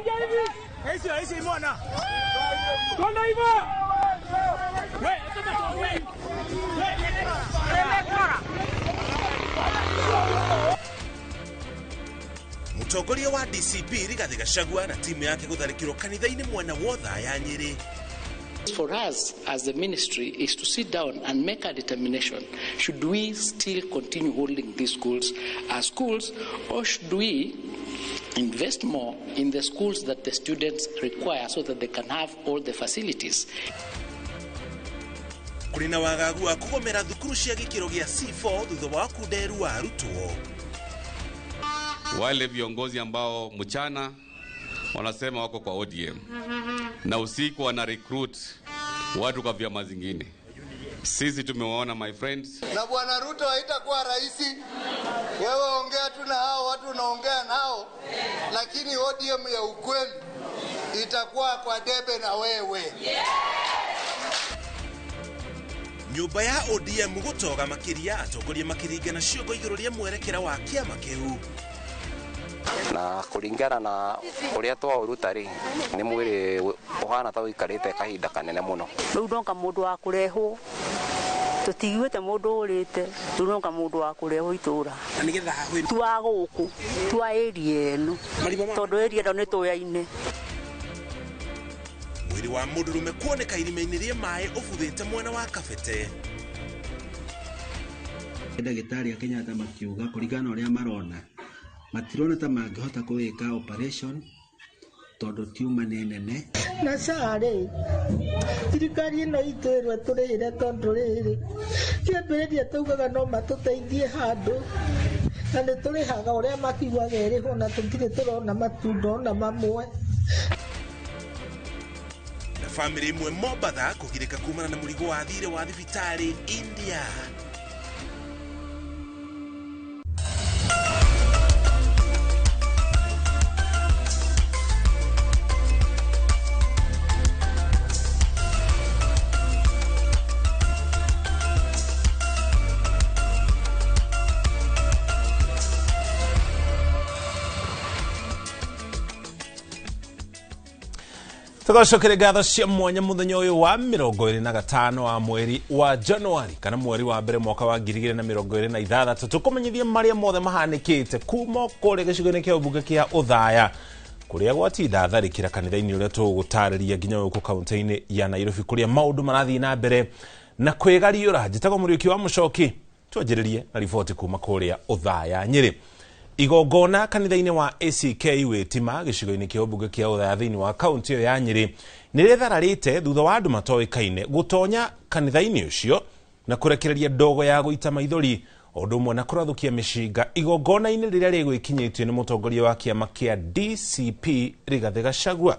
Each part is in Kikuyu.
Wakiingia hivi. Hizi mwana. Twende hivyo. Wewe sasa Mutongoria wa DCP Rigathi Gachagua na timu yake gutharikirwo kanitha-ini mwena wa Othaya Nyeri. For us as the ministry is to sit down and make a determination. Should we still continue holding these schools as schools, or should we invest more in the schools that the students require so that they can have all the facilities? Kuri na wagagu wa kugomera thukuru cia gikiro gia C4 thutha wa kunderu wa arutwo. Wale viongozi ambao mchana wanasema wako kwa ODM na usiku wana recruit watu kwa vyama zingine. Sisi tumewaona, my friends. Na Bwana Ruto haitakuwa rahisi. Wewe ongea tu na hao watu unaongea nao, lakini ODM ya ukweli itakuwa kwa debe na wewe. Nyumba ya ODM gutoga makiria atongoria makiringana ciongo iguru ria mwerekera wa kiama kiu. Na kuringana na uria twauruta ri ni mwiri uhana ta wikarite kahinda kanene muno. Riu ndonka mundu wa kurehwo tutiguite mundu urite, riu ndonka mundu wa kurehwo itura na nigetha hahwi twa guku twa area ino tondu area ino ni tuyaine. Mwiri wa mundurume kuoneka irima-ini ria mai ubuthite mwena wa Kabete. Ndagĩtarĩ a Kenyatta makiuga kũringana na ũrĩa marona matirona ta mangĩhota kũwĩka operation tondũ tiuma nĩ nene. Na SHA rĩ, thirikari ĩno itũ ĩrwe tũrĩhĩre tondũ rĩrĩ kĩambĩrĩria taugaga no matũteithie handũ na nĩ tũrĩhaga ũrĩa makiugaga ĩrĩhwo na tũtirĩ tũrona matunda ona mamwe. Na famĩlĩ ĩmwe Mombatha kũgirĩka kumana na mũrigo wa thirĩ wa thibitarĩ India. Tugacokere ngatho cia mwanya muthenya uyu wa 25 wa mweri wa Januari kana mweri wa mbere mwaka wa 2026 tukumenyithie maria mothe mahanikite kuma kuria gicigo-ini kia ubunge kia Othaya kuria gwatinda tharikira kanitha-ini uria tugutariria nginya guku kaunti-ini ya Nairobi kuria maundu marathii na mbere na kwigariura. Njitagwo Muriuki wa Mucoki, twanjiririe na riboti kuma kuria Othaya Nyeri. Igongona kanitha-inĩ wa ACK Witima gĩcigo-inĩ kĩa ũmbunge kĩa Othaya thĩinĩ wa kaunti ĩyo ya Nyĩrĩ nĩ rĩthararĩte thutha wa andũ matoĩkaine gũtonya kanitha-inĩ ũcio na kũrekereria ndogo ya gũita maithori o ũndũ ũmwe na kũrathũkia mĩcinga igongona-inĩ rĩrĩa rĩgwĩkinyĩtio nĩ mũtongoria wa kĩama kĩa DCP Rigathi Gachagua.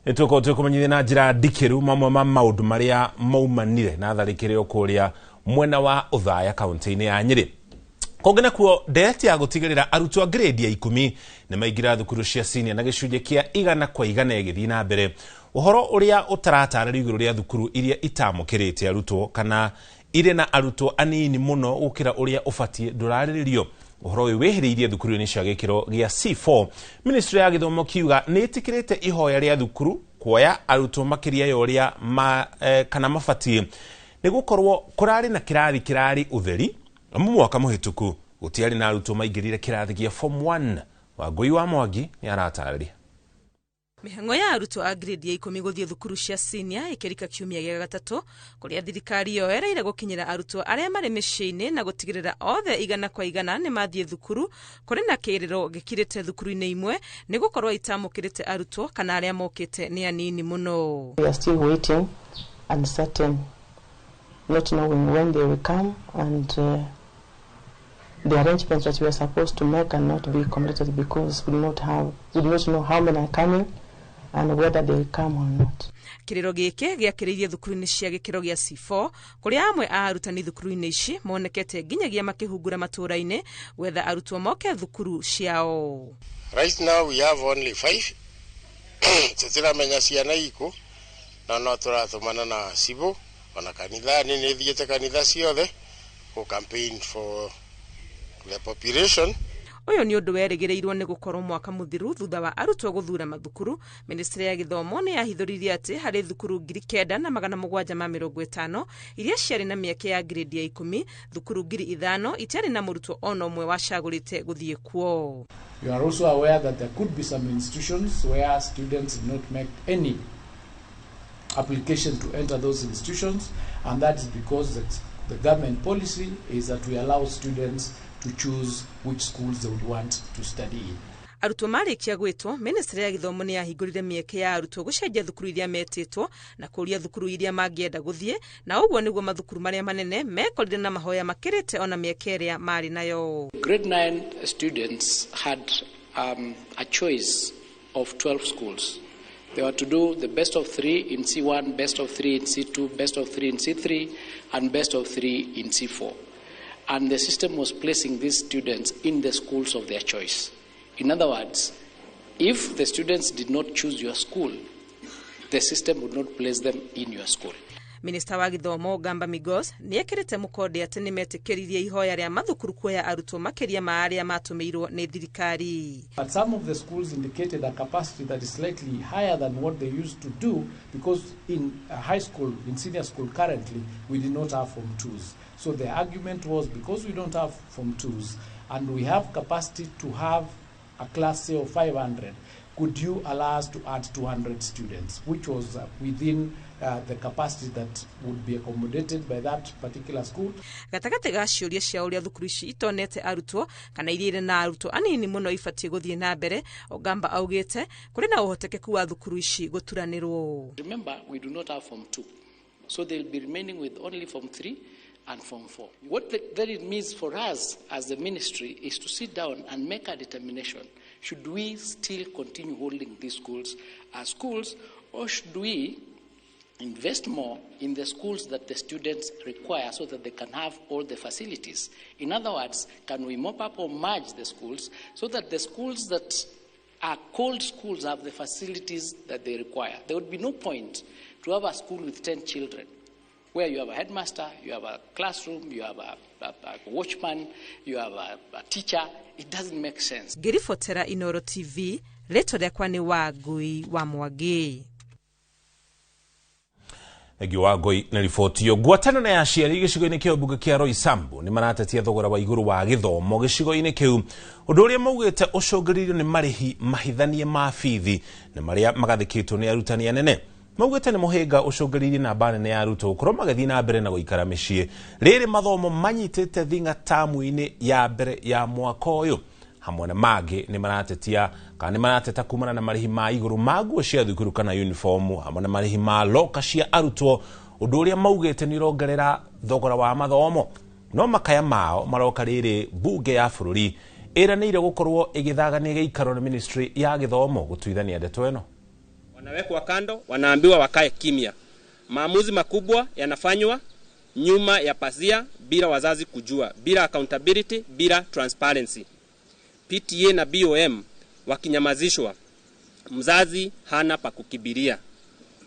Nitukorwo twikumenyithia na njira ndikiru mamwe ma maundu maria maumanire na tharikire kuria mwena wa Othaya kaunti-ini ya Nyeri. Kũngĩ nakuo ndereti ya gũtigĩrĩra arutwo a grade ya 10 nĩ maingĩra thukuru cia senior na gĩcunjĩ kĩa 100 kwa 100 ĩgĩthiĩ na mbere. Ũhoro ũrĩa ũtaratarĩrio igũrũ rĩa thukuru iria itamũkĩrĩte arutwo kana irĩ na arutwo anini mũno gũkĩra ũrĩa ũbatiĩ ndũrarĩrĩrio. Ũhoro ũyũ wĩhĩrĩirie thukuru-inĩ cia gĩkĩro gĩa C4. Ministry ya gĩthomo kiuga nĩ ĩtĩkĩrĩte ihoya rĩa thukuru kuoya arutwo makĩria ya ũrĩa kana mabatiĩ nĩ gũkorwo kũrarĩ na kĩrathi kĩrarĩ ũtheri amu mwaka mũhĩtũku gũtiarĩ na arutwo maingĩrire kĩrathi gĩa form 1. Wangũi wa Mwangi nĩ aratarĩria. Mĩhang'o ya arutwo a grade ya 10 gũthiĩ thukuru cia senior ĩkĩrika kiumia gĩa gatatũ kũrĩa thirikari yoereire gũkinyĩra arutwo arĩa marĩ mĩciĩ-inĩ na gũtigĩrĩra othe 100 kwa 100 nĩ mathiĩ thukuru. Kũrĩ na kĩrĩro gĩkirĩte thukuru-inĩ imwe nĩ gũkorwo itamũkĩrĩte arutwo kana arĩa mokĩte nĩ anini mũno. We are still waiting, uncertain, not knowing when they will come, and the arrangements that we are supposed to make cannot be completed because we do not know how many are coming and whether they come or not. Kĩrĩro gĩkĩ gĩakĩrĩirie thukuru-inĩ cia gĩkĩro gĩa C4 kũrĩa amwe a arutani thukuru-inĩ ici monekete nginyagia makĩhungura matũũra-inĩ gwetha arutwo moke thukuru ciao. Right now we have only 5. Tũtiramenya ciana iku na no tũratũmana na cibũ ona kanitha nĩ thiĩte kanitha ciothe ku campaign for the population. Ũyũ nĩ ũndũ werĩgĩrĩirwo nĩ gũkorwo mwaka mũthiru thutha wa arutwo gũthura mathukuru. Ministry ya gĩthomo nĩ yahithũririe atĩ harĩ thukuru 9750 iria ciarĩ na mĩeke ya grade ya 10, thukuru 5000 itiarĩ na mũrutwo ona ũmwe wacagũrĩte gũthiĩ kuo. You are also aware that there could be some institutions where students did not make any application to enter those institutions, and that is because the government policy is that we allow students to choose which schools they would want to study in. Arutwo marĩkia gwĩtwo, ministry ya gĩthomo nĩ yahingũrire mĩeke ya arutwo gũcenjia thukuru iria metĩtwo na kũũria thukuru iria mangĩenda gũthiĩ, na ũguo nĩguo mathukuru marĩa manene mekorire na mahoya makĩrĩte ona mĩeke ĩrĩa marĩ nayo. Grade 9 students had a choice of 12 schools. They were to do the best of 3 in C1, best of 3 in C2, best of 3 in C3, and best of 3 in C4. And the system was placing these students in the schools of their choice. In other words, if the students did not choose your school, the system would not place them in your school. Minista wa gĩthomo Gamba Migos nĩ ekĩrĩte mũkonde atĩ nĩ metĩkĩririe ihoya rĩa mathukuru kuoya arutwo makĩria ma arĩa matũmĩirwo nĩ thirikari. But some of the schools indicated a capacity that is slightly higher than what they used to do, because in high school, in senior school currently, we did not have Form 2s. So the argument was, because we don't have Form 2s and we have capacity to have a class, say, of 500, could you allow us to add 200 students, which was within the capacity that would be accommodated by that particular school. Gatagatĩ ga ciũria cia ũrĩa thukuru ici itonete arutwo kana iria irĩ na arutwo anini mũno ibatiĩ gũthiĩ na mbere, Ogamba augĩte kũrĩ na ũhotekeku wa thukuru ici gũturanĩrwo. Remember, we do not have Form 2, so they'll be remaining with only Form 3 and Form 4. What that it means for us as the ministry is to sit down and make a determination. Should we still continue holding these schools as schools, or should we invest more in the schools that the students require so that they can have all the facilities? In other words, can we mop up or merge the schools so that the schools that are called schools have the facilities that they require? There would be no point to have a school with 10 children where you have a headmaster, you have a classroom, you have a watchman, you have a teacher. It doesn't make sense. Ngĩribotera Inoro TV, rĩtwa rĩakwa nĩ Wangui wa Mwangi. Thengiũ Wangui na riboti ĩyo. Ngwatanĩro ya aciari gĩcigo-inĩ kĩa mbunge kĩa Roysambu nĩ maratetia thogora wa igũrũ wa gĩthomo gĩcigo-inĩ kĩu, ũndũ ũrĩa maugĩte ũcũngĩrĩirio nĩ marĩhi mahithanie ma bithi na marĩa magathĩkĩtwo nĩ arutani anene. Maugĩte nĩ mũhĩnga ũcũngĩrĩirie namba nene ya arutwo gũkorwo magĩthiĩ na mbere na gũikara mĩciĩ rĩrĩ mathomo manyitĩte thing'a tamu-inĩ ya mbere ya mwaka ũyũ. Hamwe na mangĩ nĩ maratetia kana nĩ marateta kumana na marĩhi ma igũrũ ma nguo cia thukuru kana uniform, hamwe na marĩhi ma loka cia arutwo, ũndũ ũrĩa maugĩte nĩ ũrongerera thogora wa mathomo. No makaya mao maroka rĩrĩ mbunge ya bũrũri ĩranĩire gũkorwo ĩgĩthagania gĩikaro na ministry ya gĩthomo gũtuithania ndeto ĩno. Wanawekwa kando, wanaambiwa wakae kimya. Maamuzi makubwa yanafanywa nyuma ya pazia bila wazazi kujua, bila accountability, bila transparency. PTA na BOM wakinyamazishwa, mzazi hana pa kukibiria.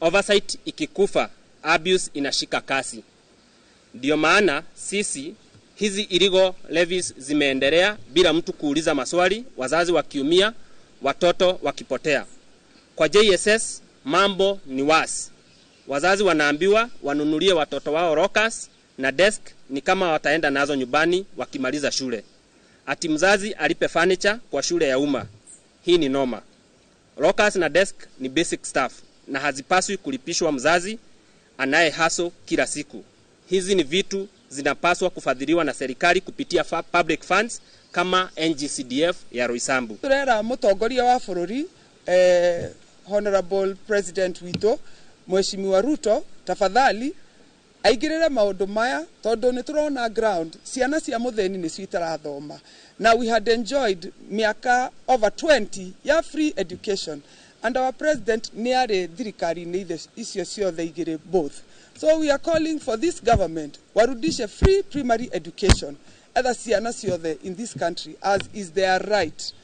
Oversight ikikufa, abuse inashika kasi. Ndio maana sisi hizi illegal levies zimeendelea bila mtu kuuliza maswali, wazazi wakiumia, watoto wakipotea. Kwa JSS mambo ni wasi. Wazazi wanaambiwa wanunulie watoto wao lockers na desk, ni kama wataenda nazo nyumbani wakimaliza shule. Ati mzazi alipe furniture kwa shule ya umma. Hii ni noma. Lockers na desk ni basic stuff na hazipaswi kulipishwa mzazi anaye haso kila siku. Hizi ni vitu zinapaswa kufadhiliwa na serikali kupitia public funds kama NGCDF ya Roysambu. Turera mutongoria wa bururi Honorable President witũ Mheshimiwa Ruto, tafadhali aigĩrĩre maũndũ maya tondũ nĩ tũrona ground ciana cia mũthĩni nĩcio itarathoma. Now we had enjoyed miaka over 20 ya free education and our president nĩ arĩ thirikari-inĩ icio ciothe igĩrĩ both. So we are calling for this government warudishe free primary education etha ciana ciothe in this country as is their right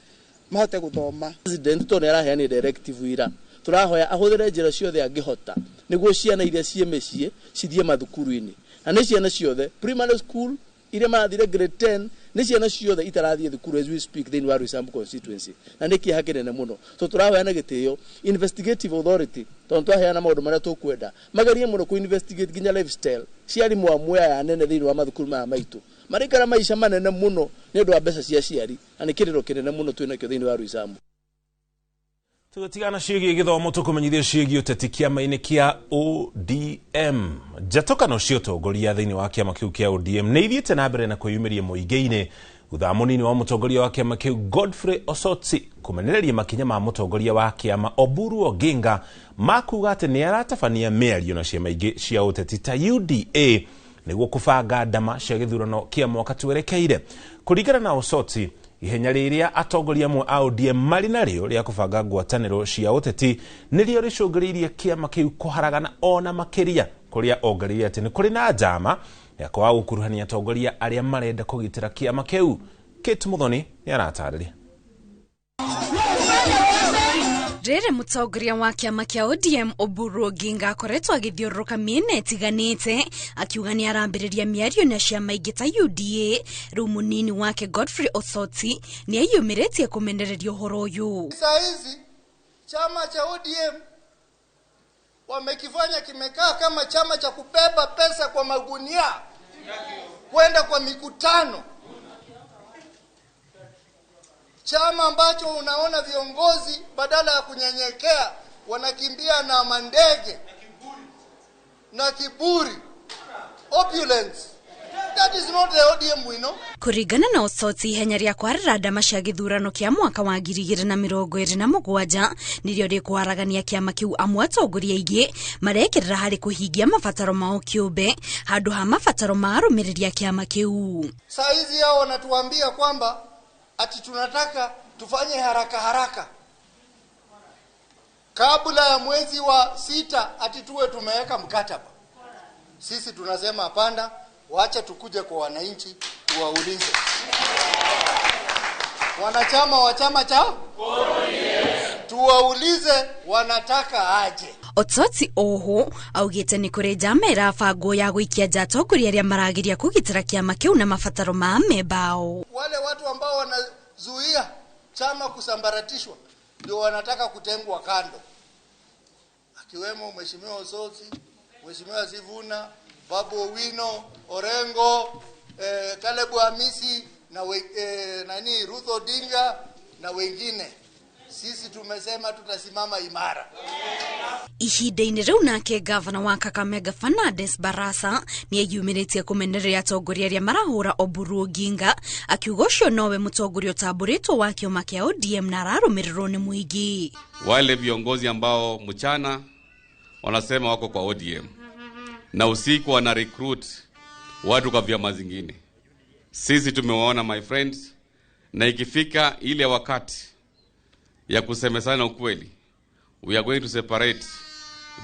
mahote guthoma. President to nĩ araheanire directive ira tũrahoya ahũthĩre njĩra ciothe angĩhota nĩguo ciana iria ciĩ mĩciĩ cithiĩ mathukuru-inĩ, na nĩ ciana ciothe primary school iria marathire grade 10, nĩ ciana ciothe itarathiĩ thukuru as we speak thĩinĩ wa Roysambu constituency, na nĩ kĩeha kĩnene mũno. So tũrahoya na gĩtĩo investigative authority, tondũ twaheana maũndũ marĩa tũkwenda magerie mũno kũ investigate nginya lifestyle cia arimũ amwe aya anene thĩinĩ wa mathukuru maya maitũ maraikara maica manene mũno nĩ ũndũ wa mbeca cia aciari, na nĩ kĩrĩro kĩnene mũno twĩnakĩo thĩinĩ wa Roysambu. Tũgĩtigana ciĩgiĩ gĩthomo tũkũmenyithia ciĩgiĩ ũteti kĩama-inĩ kĩa ODM. Njatũkano cia ũtongoria thĩinĩ wa kĩama kĩu kĩa ODM nĩ ithiĩte na mbere na kwĩyumĩria mũingĩ-inĩ thutha mũnini wa mũtongoria wa kĩama kĩu Godfrey Osotsi kũmenereria makinya ma mũtongoria wa kĩama Oburu Oginga ma kuga atĩ nĩ aratabania mĩario na ciama ingĩ cia ũteti ta UDA nĩguo kũbanga ndama cia gĩthurano kĩa mwaka twerekeire. Kũringana na Osotsi, ihenya rĩrĩa atongoria amwe a ODM marĩ narĩo rĩa kũbanga ngwatanĩro cia ũteti nĩrĩo rĩcũngĩrĩirie kĩama kĩu kũharagana ona makĩria, kũrĩa ongereire atĩ nĩ kũrĩ na njama ya kwaga gũkuruhania atongoria arĩa marenda kũgitĩra kĩama kĩu. Kate Muthoni nĩ aratarĩria. Rĩrĩ mũtongoria wa kĩama kĩa ODM Oburu Oginga akoretwo agĩthiũrũrũka mĩena ĩtiganĩte akiuga nĩ arambĩrĩria mĩario na ciama ingĩ ta UDA. Rĩu mũnini wake Godfrey Osotsi nĩ eyumĩrĩtie kũmenereria ũhoro ũyũ. Saa hizi chama cha ODM wamekifanya kimekaa kama chama cha kubeba pesa kwa magunia kwenda kwa mikutano, chama ambacho unaona viongozi badala ya kunyenyekea wanakimbia na mandege na kiburi, opulence. That is not the ODM we know. Kũringana na Osotsi, ihenya rĩa kwarĩra ndama cia gĩthurano kĩa mwaka wa 2027 nĩrĩo rĩkũharagania kĩama kĩu, amwe atongoria aingĩ marekĩrĩra harĩ kũhingia mabataro mao kĩũmbe handũ ha mabataro ma arũmĩrĩri a kĩama kĩu. Saa hizi hao wanatuambia kwamba ati tunataka tufanye haraka haraka kabla ya mwezi wa 6 ati tuwe tumeweka mkataba. Sisi tunasema hapana, wacha tukuje kwa wananchi tuwaulize. Wanachama wa chama cha tuwaulize wanataka aje. Osotsi oho augite nĩ kũrĩ njama ĩrabangwo ya gũikia nja atongoria arĩa marageria kũgitĩra kĩama kĩu na mabataro ma amemba ao. Wale watu ambao wanazuia chama kusambaratishwa ndio wanataka kutengwa kando, akiwemo Mheshimiwa Osotsi, Mheshimiwa Sivuna, Babu Owino, Orengo, Caleb Hamisi na Ruth Odinga na wengine. Sisi tumesema tutasimama imara. Ihinda-inĩ rĩu nake gavana wa Kakamega Fernandes Barasa nĩ eyumĩrĩtie kũmenereria atongoria arĩa marahũra Oburu Oginga akiuga ũcio nowe mũtongoria ũtambũrĩtwo wa kĩama kĩa ODM na ararũmĩrĩrwo nĩ mũingĩ. Wale viongozi ambao mchana wanasema wako kwa ODM na usiku wana recruit watu kwa vyama zingine, sisi tumewaona my friends, na ikifika ile wakati ya kusemesana ukweli, we are going to separate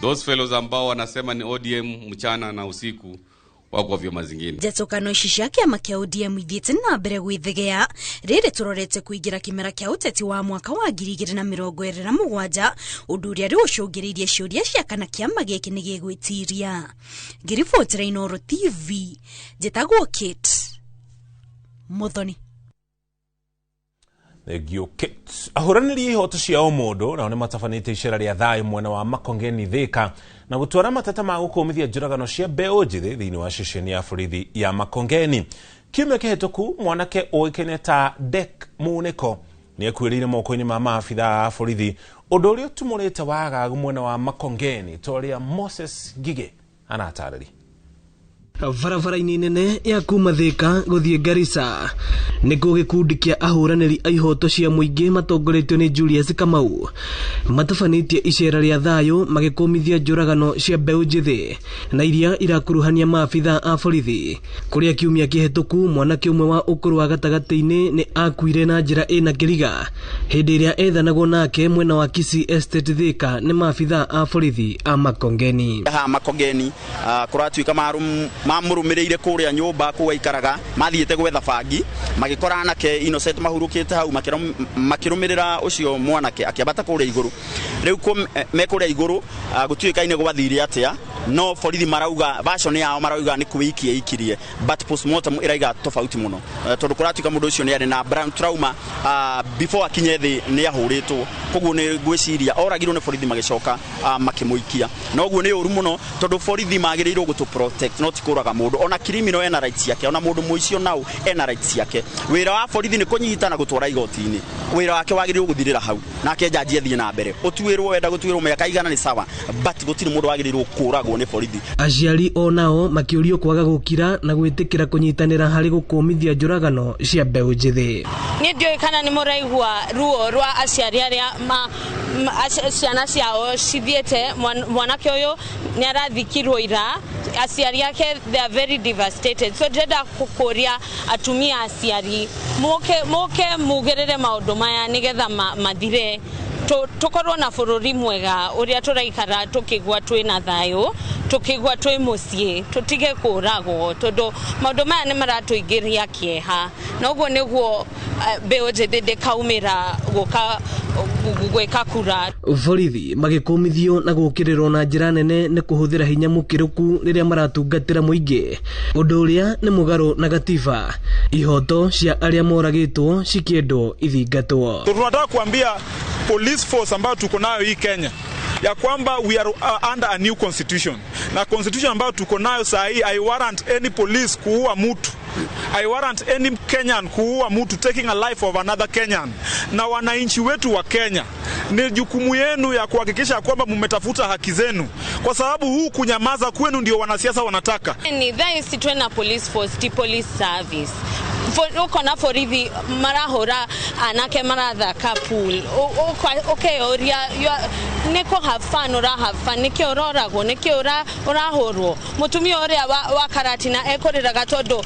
those fellows ambao wanasema ni ODM mchana na usiku, wako vyama zingine. Njatũkano ici cia kĩama kĩa ODM ithiĩte na mbere gwĩthegea rĩrĩ tũrorete kũingĩra kĩmera kĩa ũteti wa mwaka wa 2027, ũndũ ũrĩa rĩu ũcũngĩrĩirie ciũria cia kana kĩama gĩkĩ nĩ gĩgwĩtiria. Ngĩribotera Inooro TV, njĩtagwo Kate Muthoni. Thengio Kate. Ahũranĩri ihoto cia ũmũndũ nao nĩ matabanĩte icera rĩa thayũ mwena wa Makongeni Thika na gũtwara mateta ma gũkũmithia njũragano cia mbeũ njĩthĩ thĩinĩ wa ceceni ya borithi ya Makongeni. Kiumia kĩhĩtũku mwanake ũĩkaine ta Dek Munĩko nĩ akuĩrĩire moko-inĩ ma maabithaa a borithi, ũndũ ũrĩa ũtumũrĩte wagagu mwena wa Makongeni ta ũrĩa Moses Ngigĩ aratarĩria. Barabara-inĩ nene ya kuma Thika gũthiĩ Garissa nĩkuo gĩkundi kĩa ahũranĩri a ihoto cia mũingĩ matongoretio nĩ Julius Kamau matabanĩtie icera rĩa thayũ magĩkũmithia njũragano cia mbeũ njĩthĩ na iria irakuruhania maabithaa a borithi, kũrĩa kiumia kĩhĩtũku mwanake ũmwe wa ũkũrũ wa gatagatĩ-inĩ nĩ akuire na njĩra ĩna kĩriga hĩndĩ ĩrĩa ethanagwo nake mwena wa Kisii Estate Thika nĩ maabithaa a borithi a Makongeni. Haha Makongeni kũratuĩka mamũrũmĩrĩire kũrĩa nyũmba kũu aikaraga, mathiĩte gwetha bangi magĩkora anake Innocent mahurũkĩte hau, makĩrũmĩrĩra ũcio mwanake akĩambata kũrĩa igũrũ. Rĩu me kũrĩa igũrũ gũtuĩkaine gwathire atĩa, no borithi marauga version yao marauga nĩ kwĩikia ikirie, but postmortem ĩraiga tofauti mũno, tondũ kũratuĩka mũndũ ũcio nĩ arĩ na brown trauma before akinye thĩ nĩ ahũrĩtwo, koguo nĩ ngwĩciria oragirwo nĩ borithi magĩcoka makĩmũikia. Na ũguo nĩ ũru mũno tondũ borithi magĩrĩirwo gũtũ protect not kũraga mũndũ. Ona criminal ena rights yake, ona mũndũ mũici onao ena rights yake. Wĩra wa borithi nĩ kũnyita na gũtwara igoti-inĩ, wĩra wake wagĩrĩirwo gũthirĩra hau, nake jaji athiĩ na mbere. Ũtuĩrwo wenda gũtuĩrwo mĩaka igana nĩ sawa, but gũtirĩ mũndũ wagĩrĩirwo kũragwo nĩ borithi. Aciari onao makĩũrio kwaga gũkira na gwĩtĩkĩra kũnyitanĩra harĩ gũkũmithia njũragano cia mbeũ njĩthĩ. Niĩ ndiũĩ kana nĩ mũraigua ruo rwa aciari arĩa ciana ciao cithiĩte. Mwanake ũyũ nĩ arathikirwo ira, aciari ake they are very devastated. So ndĩrenda kũria atumia aciari mũke mugĩrĩre maũndũ maya nĩgetha mathire, tũkorwo na bũrũri mwega ũrĩa tũraikara tũkĩgua twĩna thayũ, tũkĩgua twĩ mũciĩ, tũtige kũragwo tondũ maũndũ maya nĩ maratũingĩria kĩeha. Na ũguo nĩguo mbeũ njĩthĩ ndĩkaumĩra gũka gwĩka kura. Borithi magĩkũmithio na gũkĩrĩrwo na njĩra nene nĩ kũhũthĩra hinya mũkĩrũku rĩrĩa maratungatĩra mũingĩ, ũndũ ũrĩa nĩ mũgarũ na gatiba. Ihoto cia arĩa moragĩtwo cikĩendwo ithingatwo. Tunataka kuambia police force ambayo tuko nayo hii Kenya ya kwamba we are under a new constitution, na constitution ambayo tuko nayo saa hii I warrant any police kuua mtu, I warrant any Kenyan kuua mtu, taking a life of another Kenyan. Na wananchi wetu wa Kenya, ni jukumu yenu ya kuhakikisha kwamba mmetafuta haki zenu, kwa sababu huu kunyamaza kwenu ndio wanasiasa wanataka. Ni thaa twena police force ti police service ukona borithi marahũra anake marathaka pool, ũkeũria nĩ kũ have fun ũra have fun, nĩkĩ ũroragwo, nĩkĩ ũrahũrwo. Mũtumia ũrĩa wa Karatina ekũrĩraga tondũ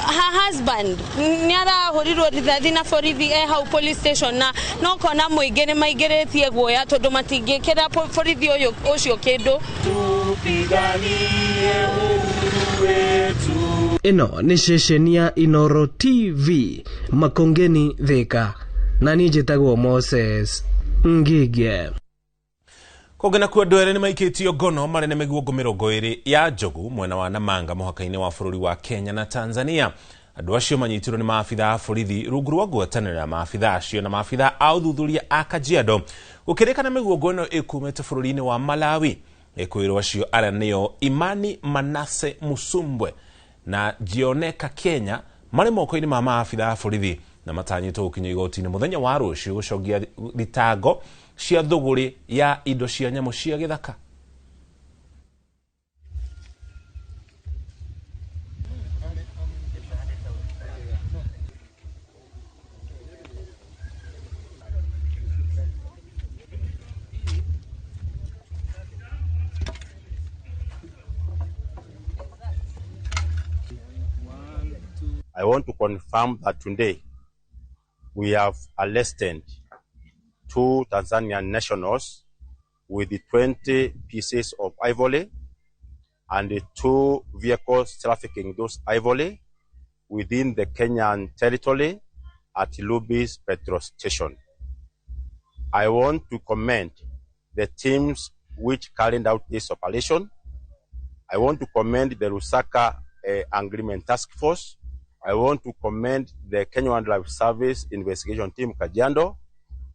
her husband nĩ arahũrirwo rithathi na borithi e hau police station, na no kona mũingĩ nĩ maingĩrĩtie guoya tondũ matingĩkĩra borithi ũyũ ũcio kĩndũ. Tupiganie uhuru wetu. Ĩno nĩ ceceni ya Inooro TV Makongeni Thika, na niĩ njĩtagwo Moses Ngige. Kũngĩ nakuo andũ erĩ nĩmaikĩtio ngono marĩ na mĩguongo 20 ya njogu mwena wa Namanga mũhaka-inĩ wa bũrũri wa Kenya na Tanzania. Andũ acio manyitirwo nĩ maabithaa a borithi rungu rwa ngwatanĩro ya maabithaa acio na maabithaa a ũthuthuria a Kajiado, gũkĩrĩkana mĩguongo ĩno ĩkumĩte bũrũri-inĩ wa Malawi. Ĩkwĩrwo acio arĩa nĩo Imani Manase Musumbwe na Jioneka Kenya marĩ moko-inĩ ma maabithaa a borithi na matanyĩtwo gũkinya igoti-inĩ mũthenya wa rũciũ gũcokia thitango cia thũgũrĩ ya indo cia nyamũ cia gĩthaka. I want to confirm that today we have arrested 2 Tanzanian nationals with the 20 pieces of ivory and the 2 vehicles trafficking those ivory within the Kenyan territory at Lubis petrol station. I want to commend the teams which carried out this operation. I want to commend the Lusaka Agreement Task Force. I want to commend the Kenya Wildlife Service Investigation Team Kajiado,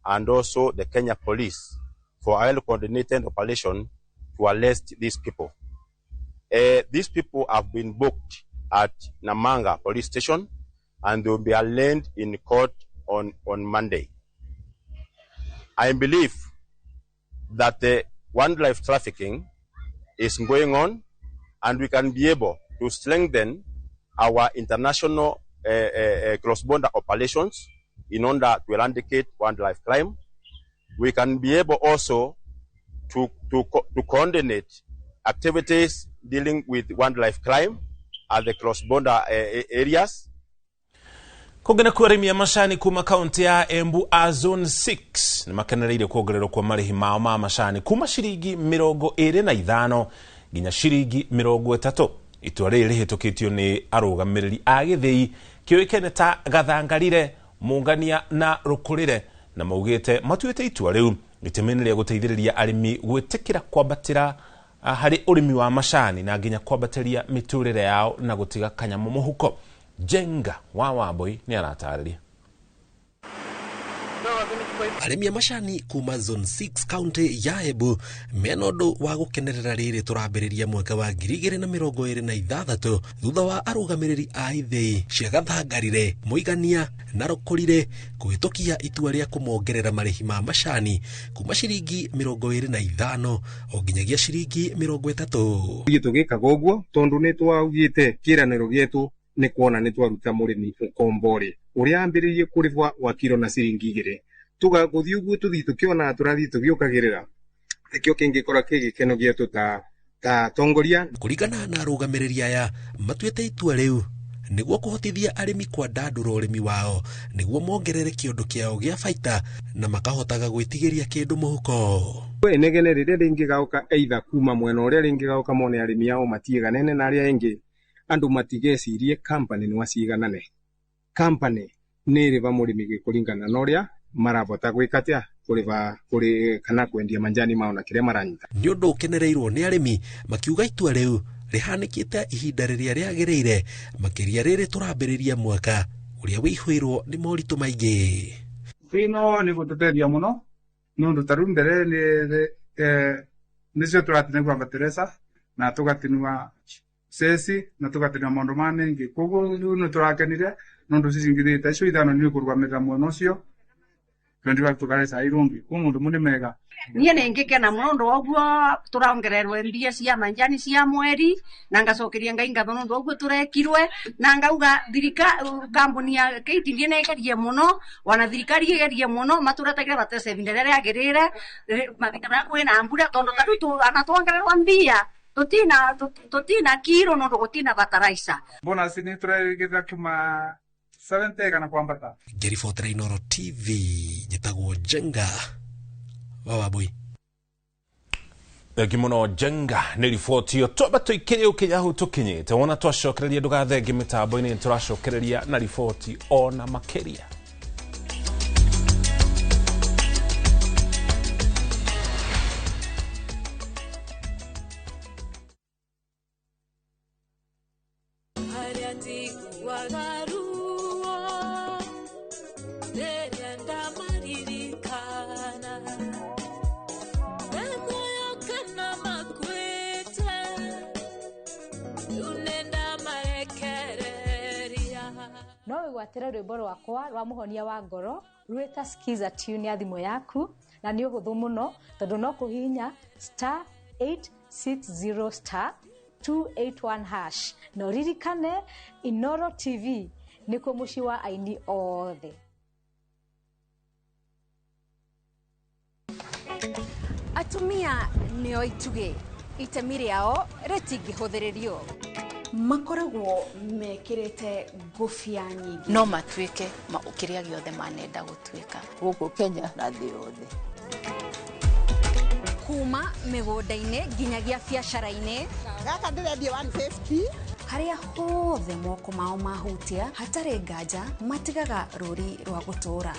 and also the Kenya Police for a well-coordinated operation to arrest these people. These people have been booked at Namanga Police Station, and they will be arraigned in court on Monday. I believe that the wildlife trafficking is going on, and we can be able to strengthen our international cross-border operations in order to eradicate wildlife crime. We can be able also to coordinate activities dealing with wildlife crime at the cross-border areas. Kũngĩ kwa arĩmi a macani kuma kaunti ya Embu a Zone 6 nĩ makenereire kuongererwo kwa marĩhi mao ma macani kuma ciringi 25 nginya ciringi 30. Itua rĩrĩ rĩhĩtũkĩtio nĩ arũgamĩrĩri a gĩthĩi kĩũĩkaine ta Gathangarire, Mũngania na Rũkũrĩre, na maugĩte matuĩte itua rĩu itemi-inĩ rĩa gũteithĩrĩria arĩmi gwĩtĩkĩra kwambatĩra harĩ ũrĩmi wa macani na nginya kwambatĩria mĩtũrĩre yao na gũtiga kanyamũ mũhuko. Jenga wa Wambui nĩ aratarĩria. Arĩmi a macani kuma Zone 6 kaunti ya Embu mena ũndũ wa gũkenerera rĩrĩ tũrambĩrĩria mwaka wa 2026 thutha wa arũgamĩrĩri a ithĩi cia Gathangarire, Mũigania na Rũkũrire kũhĩtũkia itua rĩa kũmongerera marĩhi ma macani kuma ciringi 25 o nginyagia ciringi 30. Ithuĩ tũgĩkaga ũguo tondũ nĩ twaugĩte kĩĩranĩro gĩetũ nĩ kuona nĩ twaruta mũrĩmi ũkombore ũrĩa ambĩrĩirie kũrĩhwa wa kiro na ciringi 2 tuga gũthiĩ ũguo tũthiĩ tũkĩona tũrathiĩ tũgĩũkagĩrĩra nĩkĩo kĩngĩkorwo kĩ gĩkeno gĩetũ ta atongoria. Kũringana na arũgamĩrĩri aya matuĩte itua rĩu nĩguo kũhotithia arĩmi kwandandũra ũrĩmi wao nĩguo mongerere kĩondo kĩao gĩa baita na makahotaga gwĩtigĩria kĩndũ mũhuko. Inegene rĩrĩa rĩngĩgaũka either kuma mwena ũrĩa rĩngĩgaũka mone arĩmi ao matiganene na arĩa angĩ andũ matigecirie company nĩ waciganane. Company nĩ ĩrĩva mũrĩmi gĩkũringana na ũrĩa marabota gwĩka atĩa kũrĩva kũrĩ kana kwendia manjani mao na kĩrĩa maranyita. Nĩ ũndũ ũkenereirwo nĩ arĩmi makiuga itua rĩu rĩhanĩkĩte ihinda rĩrĩa rĩagĩrĩire makĩria rĩrĩ tũrambĩrĩria mwaka ũrĩa wĩihũirwo nĩ moritũ maingĩ. Ĩno nĩ gũtũteithia mũno nĩ ũndũ ta rĩu mbere nĩcio tũratinagua bateresa na tũgatinua ceci na tũgatinua maũndũ ma maingĩ koguo rĩu nĩ tũrakenire nĩ ũndũ cicingithĩte icio ithano nĩ kũrũgamĩrĩra mwena ũcio niä nä ngä kena må no ndå woguo tå raongererwe mbia cia manjani cia mweri na ngacokeria Ngai ngatho nä å ndå woguo tå rekirwe na ngauga kambuni ya KTDA nä ĩgerie mũno wana thirikari ĩgerie mũno matũretagĩre batese ihinda rĩrĩa rĩagĩrĩire mahinda marĩa kwĩna mbura tondũ ta rĩu ana tuongererwo mbia tutina kiro nä å ndå gũtina bataraica. Bonus nĩ tũrerĩgĩrĩra kuma 70 kana kwambata. Ngĩribotera Inooro TV njĩtagwo Jenga wa Wambui. Thengi mũno Jenga nĩ riboti ĩyo. Twamba tũikĩre ũkĩnya hau tũkinyĩte wona twacokereria ndũgathengi mĩtambo-inĩ nĩtũracokereria na riboti ona makĩria. No wĩgwatĩre rwĩmbo rwakwa rwa mũhonia wa ngoro rwĩta Skiza tune ya thimũ yaku na nĩ ũhũthũ mũno tondũ no kũhihinya *860 *281# na ũririkane Inooro TV nĩkuo mũciĩ wa aini othe. Atumia nĩo itugĩ, itemi rĩao rĩtingĩhũthĩrĩrio. Makoragwo mekĩrĩte ngũbia nyingĩ no matuĩke kĩrĩa gĩothe manenda gũtuĩka gũkũ Kenya na thĩ yothe. Kuma mĩgũnda-inĩ nginyagia biacara-inĩ, Gaka ndĩrendia 150. Harĩa hothe moko mao mahutia hatarĩ nganja matigaga rũri rwa gũtũũra.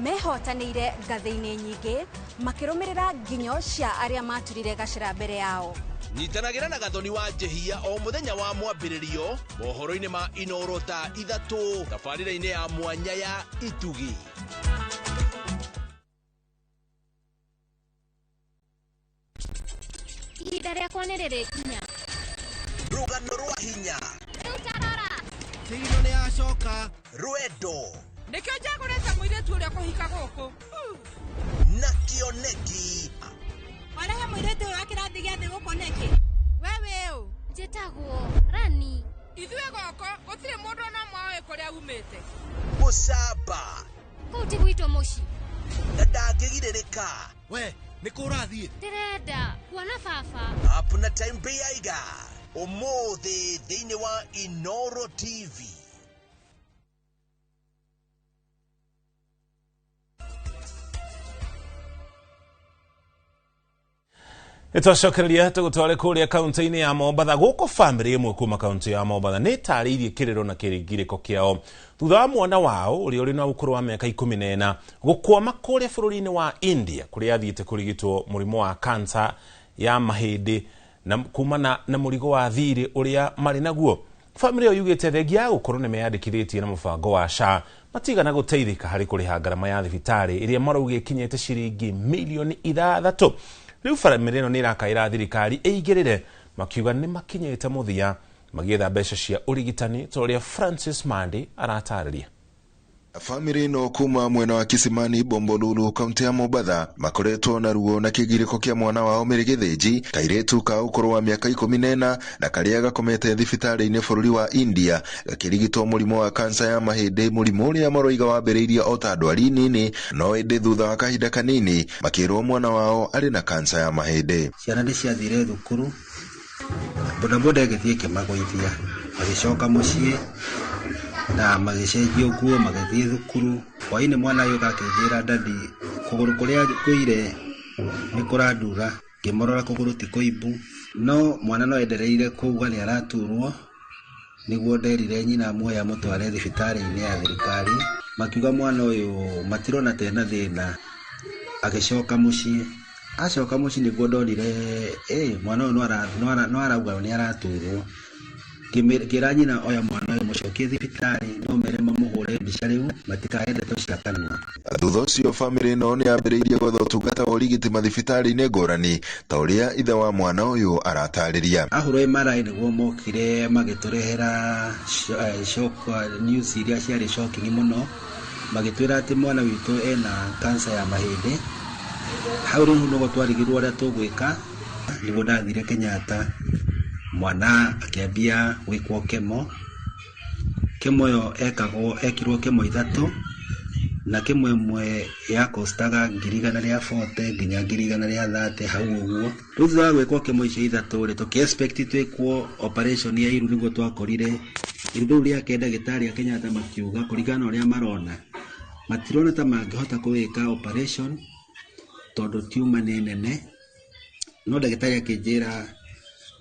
Mehotanĩire ngathĩ-inĩ nyingĩ makĩrũmĩrĩra nginyo cia arĩa maturire gacĩra mbere yao. Nyitanagĩra na Gathoni wa Njehia o mũthenya wa mwambĩrĩrio mohoro-inĩ ma Inoro thaa 3 tabarĩra-inĩ ya mwanya ya Itugi. Ihinda rĩakwa nĩ rĩrĩkinya. Rũgano rwa hinya. Rĩu tarora. Kĩrino nĩ yacoka. Rwendo. Nĩkĩo njagũrĩte mũirĩtu ũrĩa kũhika gũkũ. Na kĩoneki. Warehe mũirĩtu ũyũ wa kĩrathi gĩa thĩ gũkũ nĩkĩ? We wĩ ũ? Njĩtagwo Rani. Ithuĩ gũkũ gũtirĩ mũndũ ona ũmwe ũĩ kũrĩa umĩte. Mũcamba. Kũu ti gwitũ mũciĩ. Na ndangĩgirĩrĩka. We, nĩ kũ ũrathiĩ? Ndĩrenda kuona baba. Up na time Bĩaiga. Ũmũthĩ thĩinĩ wa Inoro TV. Nĩtwacokereria tũgũtware kũrĩa kaunti-inĩ ya Mombatha. Gũkũ bamĩrĩ ĩmwe kuma kaunti ya Mombatha nĩ ĩtarĩirie kĩrĩro na kĩringirĩko kĩao thutha wa mwana wao ũrĩa ũrĩ na ũkũrũ wa mĩaka 14 gũkwama kũrĩa bũrũri-inĩ wa India kũrĩa athiĩte kũrigitwo mũrimũ wa kansa ya mahĩndĩ na kumana na mũrigo wa thirĩ ũrĩa marĩ naguo. Bamĩrĩ ĩyo yugĩte thengia ya gũkorwo nĩ meyandĩkithĩtie na mũbango wa SHA matigana gũteithĩka harĩ kũrĩha ngarama ya thibitarĩ ĩrĩa marauga ĩkinyĩte ciringi mirioni 6. Rĩu bamĩrĩ ĩno nĩ ĩrakaĩra thirikari ĩingĩrĩre makiuga nĩ makinyĩte mũthia magĩetha mbeca cia ũrigitani ta ũrĩa Francis Mandi aratarĩria. Bamĩrĩ ĩno kuma mwena wa Kisimani Bombolulu kaunti ya Mombatha makoretwo na ruo na kĩgirĩko kĩa mwana wao Mary Gĩthĩnji kairĩtu ka ũkũrũ wa mĩaka 14 na karĩa gakomete thibitarĩ-inĩ bũrũri wa India gakĩrigitwo mũrimũ wa kansa ya mahĩndĩ, mũrimũ ũrĩa maroiga wambĩrĩirie o ta ndwari nini, no ĩndĩ thutha wa kahinda kanini makĩrwo mwana wao arĩ na kansa ya mahĩndĩ. Ciana nĩ ciathire thukuru, bodaboda ĩgĩthiĩ ĩkĩmagũithia, magĩcoka mũciĩ na magĩcenjio nguo magĩthiĩ thukuru. Hwaĩ-inĩ mwana agĩũka akĩnjĩra, dadi, kũgũrũ kũrĩa ngũire nĩ kũrandura. Ngĩmũrora kũgũrũ ti kũimbu, no mwana no endereire kuuga nĩ araturwo. Nĩguo nderire nyina amuoye amũtware thibitarĩ-inĩ ya thirikari, makiuga mwana ũyũ matirona ta ena thĩna. Agĩcoka mũciĩ, acoka mũciĩ nĩguo ndonire mwana ũyũ no arauga nĩ araturwo. Ngĩra nyina oya mwana ũyũ mũcokie thibitarĩ, no mere mamũhũre mbica rĩu matikae ndeto cia kanua. Thutha ũcio bamĩrĩ ĩno nĩ yambĩrĩirie gwetha ũtungata wa ũrigiti mathibitarĩ-inĩ ngũrani ta ũrĩa ithe wa mwana ũyũ aratarĩria. Ahũrwo MRI nĩguo mokire magĩtũrehera shock news iria ciarĩ shocking mũno, magĩtwĩra atĩ mwana witũ ena kansa ya mahĩndĩ. Hau rĩu nĩguo twarigirwo ũrĩa tũgwĩka, nĩguo ndathire Kenyatta. Mwana akĩambia gwĩkwo kemo. Kemo ĩyo ekirwo kemo 3 na kemo ĩmwe yakostaga 140,000 nginya 130,000 hau ũguo. Rĩu thutha wa gwĩkwo kemo icio 3 rĩ, tũkĩ expect twĩkwo operation ya iru, nĩguo twakorire iru rĩu rĩake ndagĩtarĩ a Kenyatta makiuga kũringana na ũrĩa marona matirona ta mangĩhota kũwĩka operation tondũ tiuma nĩ nene. No ndagĩtarĩ akĩnjĩra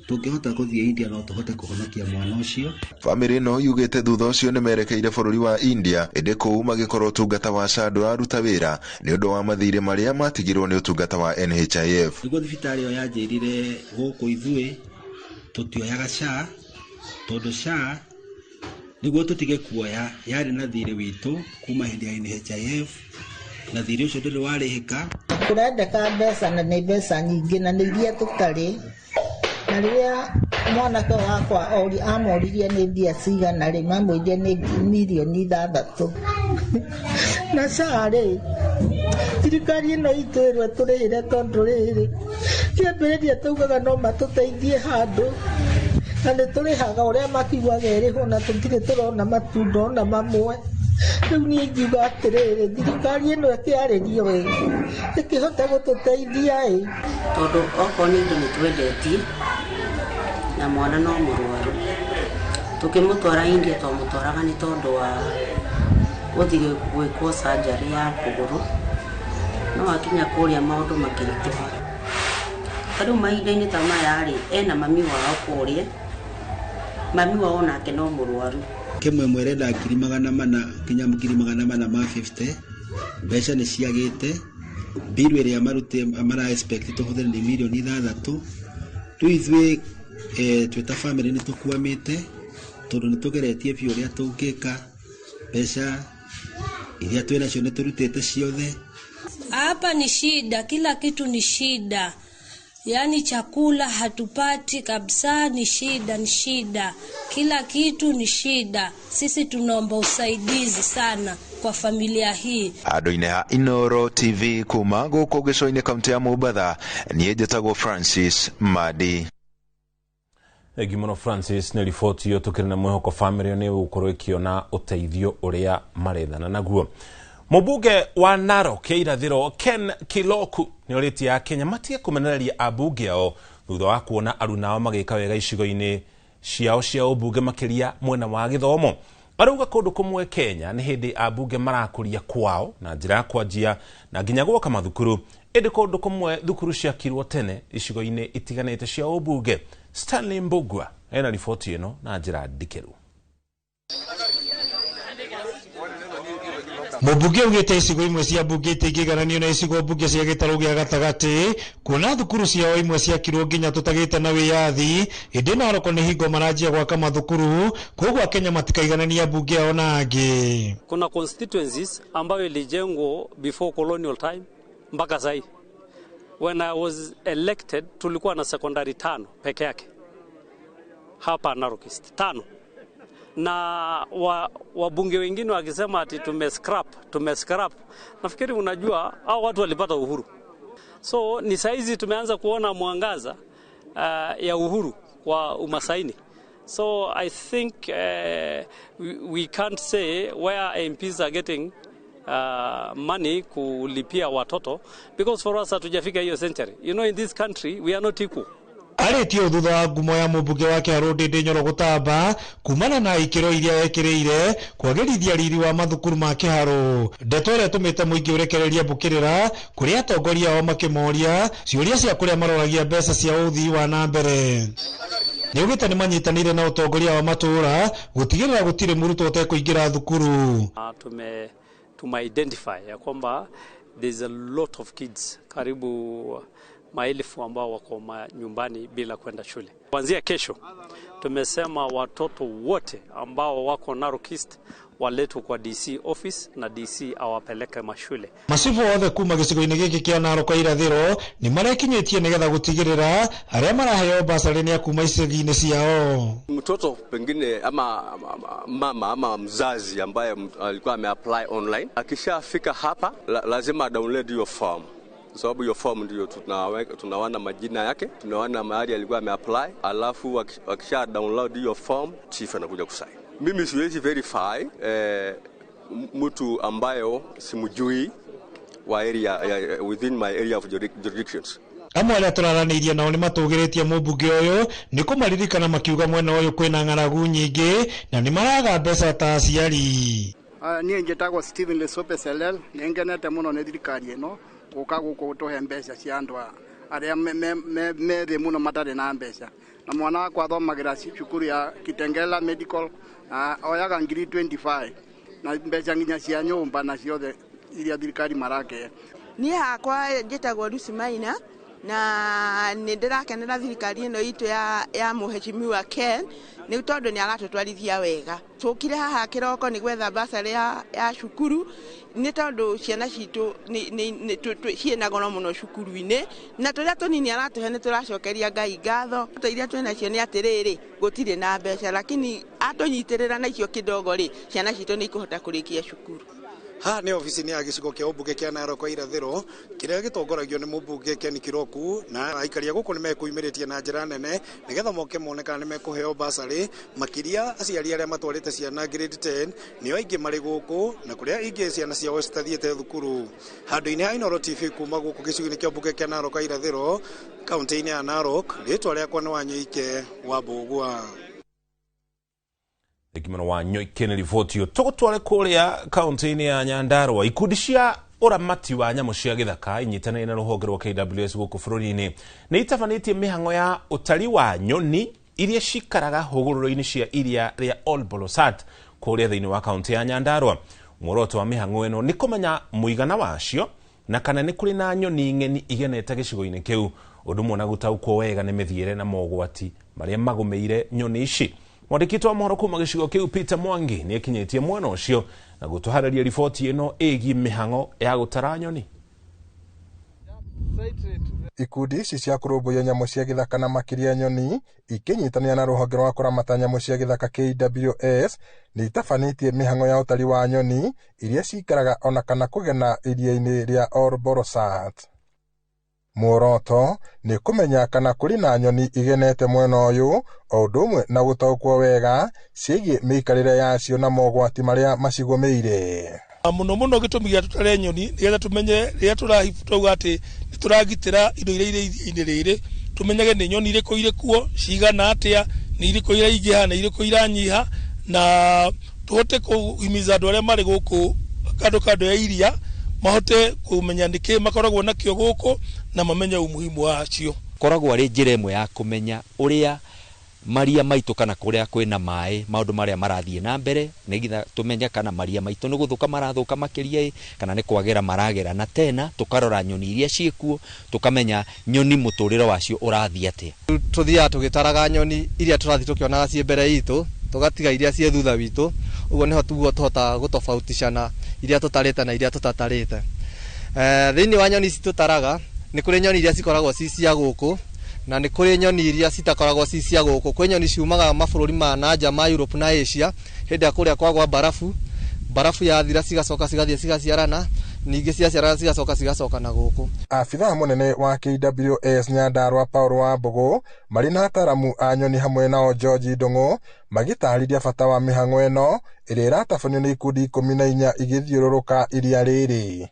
tũngĩhota gũthiĩ India no tũhote kũhonokia mwana ũcio. Bamĩrĩ ĩno yugĩte thutha ũcio nĩ merekeire bũrũri wa India, ĩndĩ kũu magĩkorwo ũtungata wa SHA ndũraruta wĩra nĩ ũndũ wa mathirĩ marĩa matigirwo nĩ ũtungata wa NHIF. Nĩguo thibitarĩ ĩyo yanjĩrire gũkũ ithuĩ tũtioyaga SHA tondũ SHA nĩguo tũtige kuoya yarĩ na thirĩ witũ kuma hĩndĩ ya NHIF na thirĩ ũcio ndũrĩ warĩhĩka. Kũrendeka mbeca na nĩ mbeca nyingĩ na nĩ iria tũtarĩ. Na rĩrĩa mwanake wakwa amoririe nĩ mbia cigana rĩ, mamwĩrire nĩ mirioni 6. Na SHA rĩ, thirikari ĩno itũ ĩrwe tũrĩhĩre tondũ rĩrĩ kĩambĩrĩria taugaga no matũteithie handũ na nĩ tũrĩhaga ũrĩa makiugaga ĩrĩhwo na tũtirĩ tũrona matunda ona mamwe. Rĩu niĩ ingiuga atĩrĩrĩ, thirikari ĩno ĩkĩarĩrio ĩ, ĩkĩhote gũtũteithia ĩ. Tondũ okorwo nĩ indo nĩ twendetie na mwana no mũrwaru, tũkĩmũtwara India twamũtwaraga nĩ tondũ wa gũthiĩ gwĩkwo surgery ya kũgũrũ, no akinya kũrĩa maũndũ makĩritũha. Ta rĩu mahinda-inĩ ta maya rĩ, ena mami wao kũrĩa, mami wao nake no mũrwaru. Kĩmwe mwerenda 400,000 nginya 450,000, mbeca nĩ ciagĩte. Biru ĩrĩa marute mara expect tũhũthĩre nĩ 6 mirioni. Rĩu ithuĩ twĩ ta family nĩ tũkwamĩte tondũ nĩ tũgeretie biũ ũrĩa tũngĩka, mbeca iria twĩ nacio nĩ tũrutĩte ciothe. Hapa ni shida, kila kitu ni shida, yaani chakula hatupati kabisa, ni shida, ni shida, kila kitu ni shida. Sisi tunaomba usaidizi sana kwa familia hii. Andũ-inĩ ha Inoro TV kuma gũkũ gĩcũa-inĩ kaunti ya Mombatha, niĩ njĩtagwo Francis Madi. Thengi mũno Francis nĩ riboti ĩyo. Tũkĩrĩ na mwĩhoko famĩlĩ nĩ ĩgũkorwo ĩkĩona ũteithio ũrĩa marethana naguo. Mũmbunge wa Narok ya irathĩro Ken Kiloku nĩ orĩtie Akenya matige kũmenereria ambunge ao thutha wa kuona aruna ao magĩka wega icigo-inĩ ciao cia ũmbunge, makĩria mwena wa gĩthomo. Arauga kũndũ kũmwe Kenya nĩ hĩndĩ ambunge marakũria kwao na njĩra ya kwanjia na nginya gwaka mathukuru, ĩndĩ kũndũ kũmwe thukuru ciakirwo tene icigo-inĩ itiganĩte cia ũmbunge. Stanley Mbugua ena riboti ĩno na njĩra ndikĩru. Mũmbunge augĩte icigo imwe cia mbunge itingĩigananio na icigo mbunge cia gĩtarũ gĩa gatagatĩ, kuona thukuru ciao imwe ciakirwo nginya tũtagĩte na wĩyathi, ĩndĩ Narok nĩ hingo maranjia gwaka mathukuru, koguo Akenya matikaiganania mbunge ao na angĩ. Kuna constituencies ambayo ilijengwa before colonial time mpaka sahi. When I was elected, tulikuwa na secondary tano peke yake hapa Narok East, tano, na wabunge wengine wakisema ati tume scrap, nafikiri unajua hao watu walipata uhuru, so ni saizi tumeanza kuona mwangaza ya uhuru kwa umasaini. So I think we can't say where MPs are getting money kulipia watoto, because for us hatujafika hiyo century. In this country we are not equal. Arĩtie ũũ thutha wa ngumo ya mũmbunge wa Kĩharũ Ndĩndĩ Nyoro gũtamba kumana na ikĩro iria ekĩrĩire kwagĩrithia riri wa mathukuru ma Kĩharũ, ndeto ĩrĩa ĩtũmĩte mũingĩ ũrekererie mbũkĩrĩra kũrĩ atongoria ao makĩmoria ciũria cia kũrĩa maroragia mbeca cia ũthii wa na mbere. Nĩaugĩte nĩ manyitanĩire na ũtongoria wa matũũra gũtigĩrĩra gũtirĩ mũrutwo ũtekũingĩra thukuru. Tume identify ya kwamba there's a lot of kids, karibu maelfu, ambao wako nyumbani bila kwenda shule. Kuanzia kesho tumesema watoto wote ambao wako Narok East waletwe kwa DC office na DC awapeleke mashule. Macibu othe kuma gĩcigo-inĩ gĩkĩ kĩa Narok irathĩro nĩ marekinyĩtie nĩgetha gũtigĩrĩra arĩa maraheo basarĩ nĩ a kuma icagi-inĩ ciao. Mtoto pengine ama mama ama mzazi ambaye alikuwa ameapply online akishafika hapa lazima download hiyo form, sababu hiyo form ndio tunaona majina yake, tunaona mahali alikuwa ameapply, alafu akisha download hiyo form, chief anakuja kusign. Mimi siwezi verify mtu ambayo simjui wa area ya, within my area of jurisdictions. Amwe arĩa tũraranĩirie nao nĩ matũgĩrĩtie mũmbunge ũyũ nĩ kũmaririkana, makiuga mwena ũyũ kwĩna ng'aragu nyingĩ na nĩ maraga mbeca ta aciari. Niĩ njĩtagwo Stephen Lesope Selel. Nĩ ngenete mũno nĩ thirikari ĩno gũka gũkũ gũtũhe mbeca cia andũ arĩa me thĩ mũno matarĩ na mbeca, na mwana wakwa athomagĩra cukuru ya Kitengela Medical na oyaga 25,000 na mbeca nginya cia nyũmba na ciothe iria thirikari marakee. Niĩ hakwa njĩtagwo Lucy Maina na nĩ ndĩrakenera thirikari ĩno itũ ya mũheshimiwa Ken nĩ tondũ nĩ aratũtwarithia wega. Tũkire haha kĩroko nĩ gwetha basarĩ ya cukuru nĩ tondũ ciana citũ ciĩna goro mũno cukuru-inĩ, na tũrĩa tũnini aratũhe nĩ tũracokeria Ngai ngatho. Iria twĩ nacio nĩ atĩrĩrĩ, gũtirĩ na mbeca, lakini atũnyitĩrĩra na icio kidogo rĩ, ciana citũ nĩ ikũhota kũrĩkia cukuru. Haha nĩ obici-inĩ ya gĩcigo kĩa ũmbunge kĩa Narok irathĩro kĩrĩa gĩtongoragio nĩ mũmbunge Ken Kiroku, na aikari a gũkũ nĩ mekũimĩrĩtie na njĩra nene nĩgetha moke mone kana nĩ mekũheo basarĩ, makĩria aciari arĩa matwarĩte ciana grade 10 nĩo aingĩ marĩ gũkũ na kũrĩa ingĩ ciana ciao citathiĩte thukuru. Handũ-inĩ ha Inooro TV kuma gũkũ gĩcigo-inĩ kĩa ũmbunge kĩa Narok irathĩro, kaunti-inĩ ya Narok, rĩtwa rĩakwa nĩ Wanyoike wa Mbũgua. Thengio mũno Wanyoike nĩ riboti ĩyo. Tũgũtware kũrĩa kaunti-inĩ ya Nyandarua, ikundi cia Ũramati wa nyamũ cia gĩthaka inyitanĩire na rũhonge rwa KWS gũkũ bũrũri-inĩ nĩ itabanĩtie mĩhang'o ya ũtari wa nyoni iria cikaraga hũgũrũrũ-inĩ cia iria rĩa Ol Bolosat kũrĩa thĩinĩ wa kaunti ya Nyandarua. Muoroto wa mĩhang'o ĩno nĩ kũmenya mũigana wacio na kana nĩ kũrĩ na nyoni ng'eni igenete gĩcigo-inĩ kĩu, ũndũ ũmwe na gũtaũkwo wega nĩ mĩthiĩre na mogwati marĩa magũmĩire nyoni ici. Mwandĩki wa mohoro kuma gĩcigo kĩu Peter Mwangi nĩ akinyĩtie mwena ũcio na gũtũharĩria riboti ĩno ĩgiĩ mĩhang'o ya gũtara nyoni. Ikundi ici cia kũrũmbũiya nyamũ cia gĩthaka na makĩria nyoni ikĩnyitanĩra na rũhonge rwa kũramata nyamũ cia gĩthaka KWS nĩ itabanĩtie mĩhang'o ya ũtari wa nyoni iria cikaraga ona kana kũgena iria-inĩ rĩa Ol Bolosat. Muoroto nĩ kũmenya kana kũrĩ na nyoni igenete mwena ũyũ o ũndũ ũmwe na gũtaũkwo wega ciĩgiĩ mĩikarĩre yacio na mogwati marĩa macigũmĩire. Muno muno gĩtũmi gĩa tũtare nyoni nĩgetha tũmenye rĩrĩa tũrauga atĩ nĩ tũragitĩra indo iria irĩ iria-inĩ rĩrĩ, tũmenyage nĩ nyoni irĩkũ irĩ kuo, cigana atĩa, nĩ irĩkũ iraingĩha, nĩ irĩkũ iranyiha, na tũhote kũhimiza andũ arĩa marĩ gũkũ kando kando ya iria mahote kũmenya nĩkĩ makoragwo nakĩo gũkũ na mamenye umuhimu wacio. Koragwo arĩ njĩra ĩmwe ya kũmenya ũrĩa maria maitũ kana kũrĩa kwĩna maĩ maũndũ marĩa marathiĩ na mbere nĩgetha tũmenye kana maria maitũ nĩ gũthũka marathũka makĩria kana nĩ kwagĩra maragĩra, na tena tũkarora nyoni iria ciĩkuo tũkamenya nyoni mũtũrĩre wacio ũrathiĩ atĩa. Tũthiaga tũgĩtaraga nyoni iria tũrathiĩ tũkĩonaga ciĩ mbere itũ tũgatiga iria ciĩ thutha witũ, ũguo nĩho tuguo tũhotaga gũtofautishana iria tũtarĩte na iria tũtatarĩte. Thĩinĩ wa nyoni ici tũtaraga nĩ kũrĩ nyoni iria cikoragwo ci cia gũkũ na nĩ kũrĩ nyoni iria citakoragwo ci cia gũkũ. Kwĩ nyoni ciumaga mabũrũri ma nanja ma Europe na Asia hĩndĩ ya kũrĩa kwagwa barafu, barafu yathira cigacoka cigathiĩ cigaciarana, ningĩ ciaciarana cigacoka cigacoka na gũkũ. Abithaa mũnene wa KWS Nyandarua Paul Wambũgũ marĩ na ataramu a nyoni hamwe nao George Ndung'u magĩtarĩria bata wa mĩhang'o ĩno ĩrĩa ĩratabanio nĩ ikundi 14 igĩthiũrũrũka iria rĩrĩ.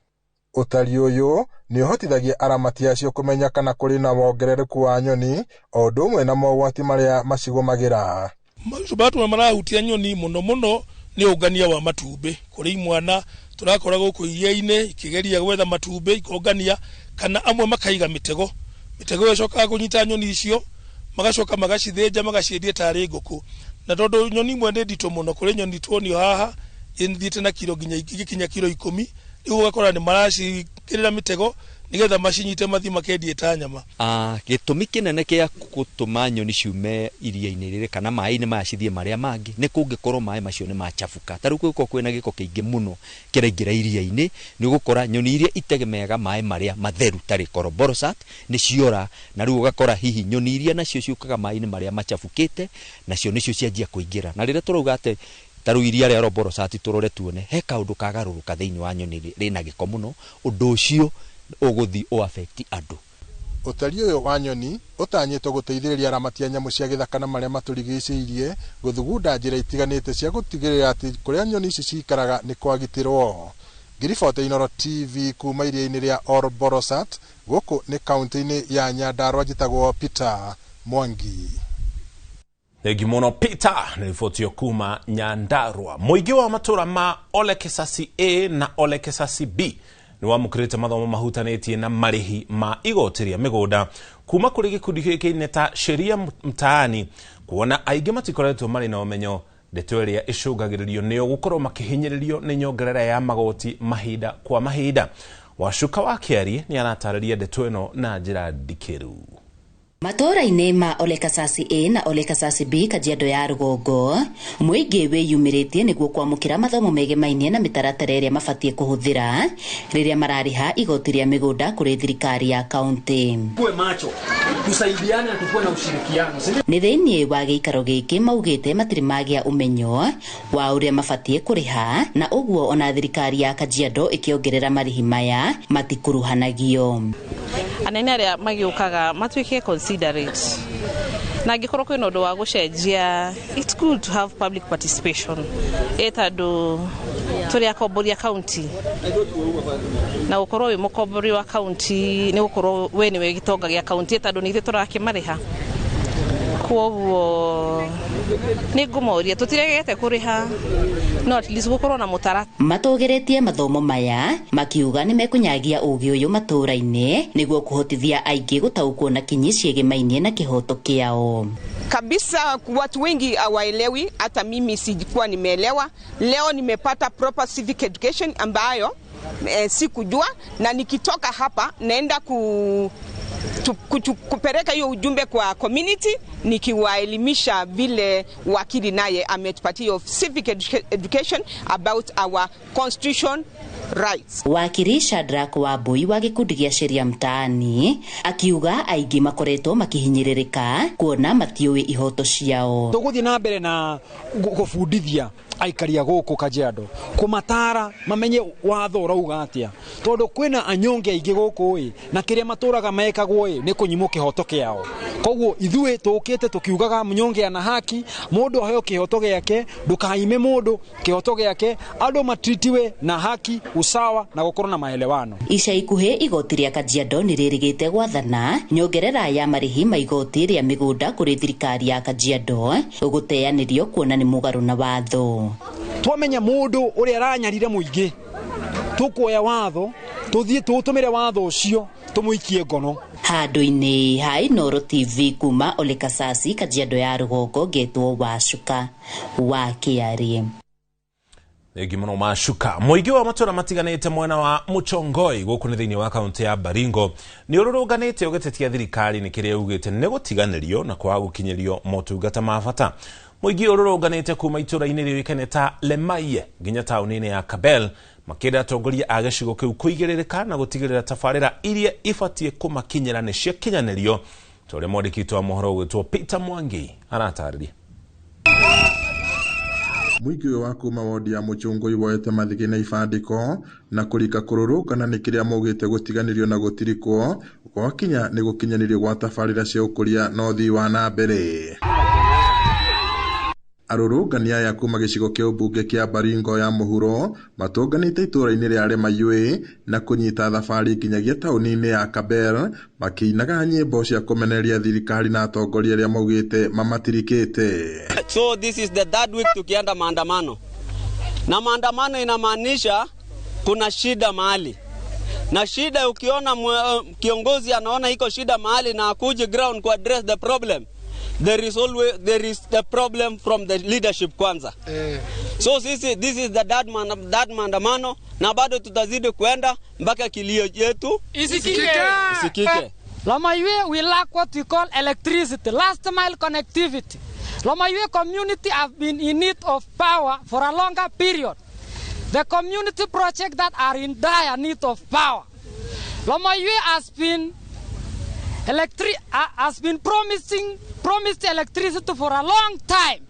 Ũtari ũyũ nĩ ũhotithagia aramati acio kũmenya kana kũrĩ na wongerereku wa nyoni o ũndũ ũmwe na mogwati marĩa macigũmagĩra. Maũndũ marahutia nyoni mũno mũno nĩ ũngania wa matumbĩ. Kũrĩ imwana tũrakora gũkũ iria-inĩ ikĩgeria gwetha matumbĩ ikongania, kana amwe makaiga mĩtego. Mĩtego ĩyo ĩcokaga kũnyita nyoni icio magacoka magacithĩnja magaciendia tarĩ ngũkũ. Na tondũ nyoni imwe nĩ nditũ mũno, kũrĩ nyoni tuonio haha ĩthiĩte na kiro nginya igĩkinya kiro 10, rĩu ũgakora nĩ maracikĩrĩra mĩtego nĩgetha macinyite mathiĩ makendie ta nyama. Gĩtũmi kĩnene kĩa gũtũma nyoni ciume iria-inĩ rĩrĩ kana maĩ-inĩ maya cithiĩ marĩa mangĩ nĩ kũngĩkorwo maĩ macio nĩ machafuka. Ta rĩu kũngĩkorwo kwĩna gĩko kĩingĩ mũno kĩraingĩra iria-inĩ nĩ ũgũkora nyoni iria itegemeaga maĩ marĩa matheru ta Ol Bolosat nĩ ciora, na rĩu ũgakora hihi nyoni iria nacio ciũkaga maĩ-inĩ marĩa machabukĩte nacio nĩcio cianjia kũingĩra. Na rĩrĩa tũrauga atĩ ta rĩu iria rĩa Ol Bolosat tũrore tuone he kaũndũ kagarũrũka thĩinĩ wa nyoni rĩna gĩko mũno, ũndũ ũcio ũgũthiĩ ũafekti andũ. Ũtari ũyũ wa nyoni ũtanyĩtwo gũteithĩrĩria aramati a nyamũ cia gĩthaka na marĩa matũrigicĩirie gũthugunda njĩra itiganĩte cia gũtigĩrĩra atĩ kũrĩa nyoni ici cikaraga nĩ kwagitĩrwo. Ngiribota Inooro TV kuma iria-inĩ rĩa Ol Bolosat gũkũ nĩ kaunti-inĩ ya Nyandarua, njĩtagwo Peter Mwangi. Thengi mũno Peter nĩ riboti kuma Nyandarua. Mũingĩ wa matũra ma Ole Kisasi A na Ole Kisasi B nĩ wamũkĩrĩte mathomo mahutanĩtie na marĩhi ma igoti rĩa mĩgũnda kuma kũrĩ gĩkundi gĩkĩine ta Sheria Mtaani, kuona aingĩ matikoretwo marĩ na ũmenyo ndeto ĩrĩa ĩcũngagĩrĩrio nĩo gũkorwo makĩhinyĩrĩrio nĩ nyongerera ya magoti mahinda kwa mahinda. Wacuka wa Kĩarie nĩ aratarĩria ndeto ĩno na njĩra ndikĩru. Matũũra-inĩ ma Ole Kasasi A na Ole Kasasi B Kajiado ya rũgongo, mũingĩ wĩyumĩrĩtie nĩguo kwamũkĩra mathomo megemainie na mĩtaratara ĩrĩa mabatiĩ kũhũthĩra rĩrĩa mararĩha igoti rĩa mĩgũnda kũrĩ thirikari ya kaunti. Tuwe macho, tusaidiane na tukuwe na ushirikiano. Nĩ thĩinĩ wa gĩikaro gĩkĩ maugĩte matirĩ magĩa ũmenyo wa ũrĩa mabatiĩ kũrĩha, na ũguo ona thirikari ya Kajiado ĩkĩongerera marĩhi maya matikuruhanagio. Anene arĩa magĩũkaga matuĩke considerate, na angĩkorwo kwĩna ũndũ wa gũcenjia, it's good to have public participation tondũ tũrĩ akombori a county, na gũkorwo wĩ mũkombori wa county nĩ gũkorwo we nĩwe gĩtonga gĩa county tondũ nĩ ithuĩ tũrakĩmarĩha. Koguo nĩ ngũmoria tũtiregete kũrĩha no at least gũkorwo na mũtaratara. Matũgĩrĩtie mathomo maya makiuga nĩ mekunyagia ũgĩ ũyũ matũra-inĩ nĩguo kũhotithia aingĩ gũtaũkwo na kinyi ciĩgĩmainie na kĩhoto kĩao. Kabisa watu wengi hawaelewi, hata mimi sikuwa nimeelewa. Leo nimepata proper civic education ambayo sikujua, na nikitoka hapa naenda kupeleka hiyo ujumbe kwa community nikiwaelimisha vile wakili naye ametupatia hiyo civic education about our constitution rights. Wakiri Shadrack Wambui wa gĩkundi gĩa Sheria Mtaani akiuga aingĩ makoretwo makihinyĩrĩrĩka kuona matiũĩ ihoto ciao. Tũgũthiĩ na mbere na gũbundithia aikari a gũkũ Kajiado kũmatara mamenye watho ũrauga atĩa, tondũ kwĩna anyonge aingĩ gũkũ ĩ na kĩrĩa matũraga mekagwo ĩ nĩ kũnyimwo kĩhoto kĩao. Koguo ithuĩ tũkĩte tũkiugaga mnyonge ana haki, mũndũ aheo kĩhoto gĩake, ndũkaime mũndũ kĩhoto gĩake, andũ matritiwe na haki, usawa na gũkorwo na maelewano. Ica ikuhĩ igoti rĩa Kajiado nĩ rĩrĩgĩte gwathana nyongerera ya marĩhi ma igoti rĩa mĩgũnda kũrĩ thirikari ya Kajiado gũteanĩrio kuona nĩ mũgarũ na watho. Twamenya mũndũ ũrĩa aranyarire mũingĩ tũkuoya watho tũthiĩ tũtũmĩre watho ũcio tũmũikie ngono. Handũ-inĩ ha Inooro TV kuma Ole Kasasi, Kajiado ya rũgongo, ngetwo Wacuka wa Kĩarĩ. Thengi mũno Macuka. Mũingĩ wa matũra matiganĩte mwena wa Muchongoi gũkũ nĩ thĩinĩ wa kaunti ya Baringo nĩ ũrũrũnganĩte ũgĩtetia thirikari nĩ kĩrĩa ugĩte nĩ gũtiganĩrio na kwaga gũkinyĩrio motungata ma bata. Mũingĩ ũrũrũnganĩte kuma itũra-inĩ rĩũĩkaine ta Lemaiye nginya taũni-inĩ ya Kabel makĩenda atongoria a gĩcigo kĩu kũigĩrĩrĩka na gũtigĩrĩra tabarĩra iria ibatiĩ kũmakinyĩra nĩ ciakinyanĩrio, ta ũrĩa mwandĩki witũ wa mohoro ũgwĩtwo Peter Mwangi aratarĩria. Mũingĩ ũyũ wa kuma wodi ya Muchongoi woete mathĩgĩ na ibandĩko na kũrika kũrũrũngana nĩ kĩrĩa maugĩte gũtiganĩrio na gũtirikwo gwakinya nĩ gũkinyanĩrio gwa tabarĩra cia ũkũria na ũthii wa na mbere. Arũrũngani aya kuma gĩcigo kĩa ũmbunge kĩa Baringo ya mũhuro matũnganĩte itũra-inĩ rĩa Lemaiye na kũnyita thabarĩ nginyagia taũni-inĩ ya Kabel makĩinaga nyĩmbo cia kũmenereria thirikari na atongoria arĩa maugĩte mamatirikĩte. So this is the third week tukienda maandamano, na maandamano inamaanisha kuna shida mahali, na shida ukiona kiongozi anaona iko shida mahali na akuje ground ku address the problem, there is the problem from the leadership kwanza. So sisi this is the that maandamano, na bado tutazidi kuenda mpaka kilio yetu isikike. Lemaiye, we lack what we call electricity, last mile connectivity. Lemaiye community have been in need of power for a longer period. The community projects that are in dire need of power. Lemaiye has been promised electricity for a long time,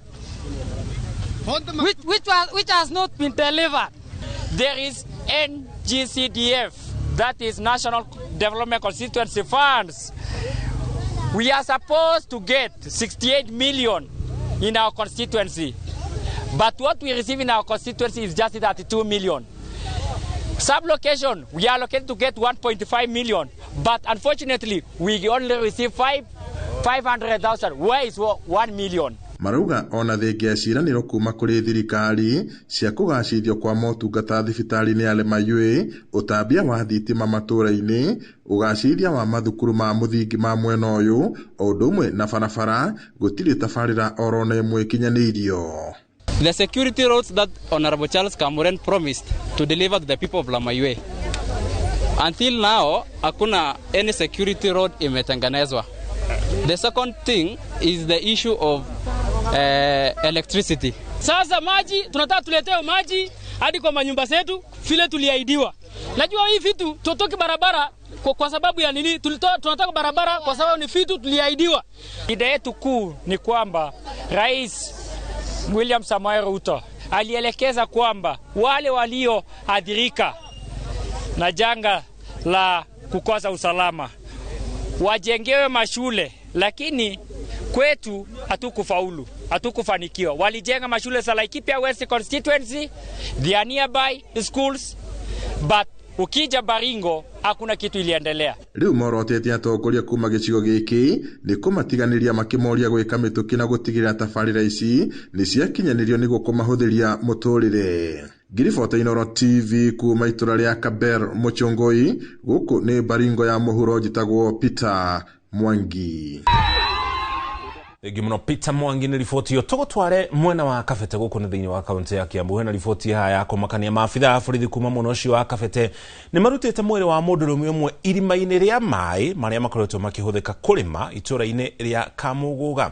which has not been delivered. There is NGCDF, that is National Development Constituency Funds. We are supposed to get 68 million in our constituency, but what we receive in our constituency is just 32 million. Sub-location, we are allocated to get 1.5 million, but unfortunately, we only receive 500,000. Where is 1 million? Marauga ona thengia ciĩranĩro kuma kũrĩ thirikari cia kũgacithio kwa motungata thibitarĩ-inĩ ya Lemaiye, ũtambia wa thitima matũra-inĩ, ũgacĩrithia wa mathukuru ma mũthingi ma mwena ũyũ, o ũndũ ũmwe na barabara, gũtirĩ tabarĩra oro na ĩmwe ĩkinyanĩirio. The security roads that Honorable Charles Kamuren promised to deliver to the people of Lemaiye, until now hakuna any security road imetengenezwa. The second thing is the issue of electricity. Sasa maji tunataka tuletewe maji hadi kwa manyumba zetu vile tuliahidiwa. Najua hii vitu tutoki barabara kwa sababu ya nini? Tunataka barabara kwa sababu ni vitu tuliahidiwa. Shida yetu kuu ni kwamba Rais William Samoei Ruto alielekeza kwamba wale walioathirika na janga la kukosa usalama wajengewe mashule, lakini kwetu hatukufaulu, hatukufanikiwa. Walijenga mashule za Laikipia West constituency, they are nearby schools, but ukija Baringo Hakuna kitu iliendelea. Rĩu morotete atongoria kuma gĩcigo gĩkĩ nĩ kũmatiganĩria makĩmoria gwĩka mĩtũkĩ na gũtigĩrĩra tabarĩra ici nĩ ciakinyanĩrio nĩguo kũmahũthĩria mũtũrĩre. Ngiribota Inooro TV kuma itũra rĩa Kaber Mũchũngũi, gũkũ nĩ Baringo ya mũhuro, njĩtagwo Peter Mwangi. Thengiũ mũno Peter Mwangi nĩ riboti ĩyo. Tũgũtware mwena wa Kabete gũkũ nĩ thĩinĩ wa kaunti ya Kiambu. Hena riboti haha ya kũmakania maabitha a borithi kuma mwena ũcio wa Kabete nĩ marutĩte mwĩrĩ wa mũndũrũme ũmwe irima-inĩ rĩa maĩ marĩa makoretwo makĩhũthĩka kũrĩma itũra-inĩ rĩa Kamũgũga.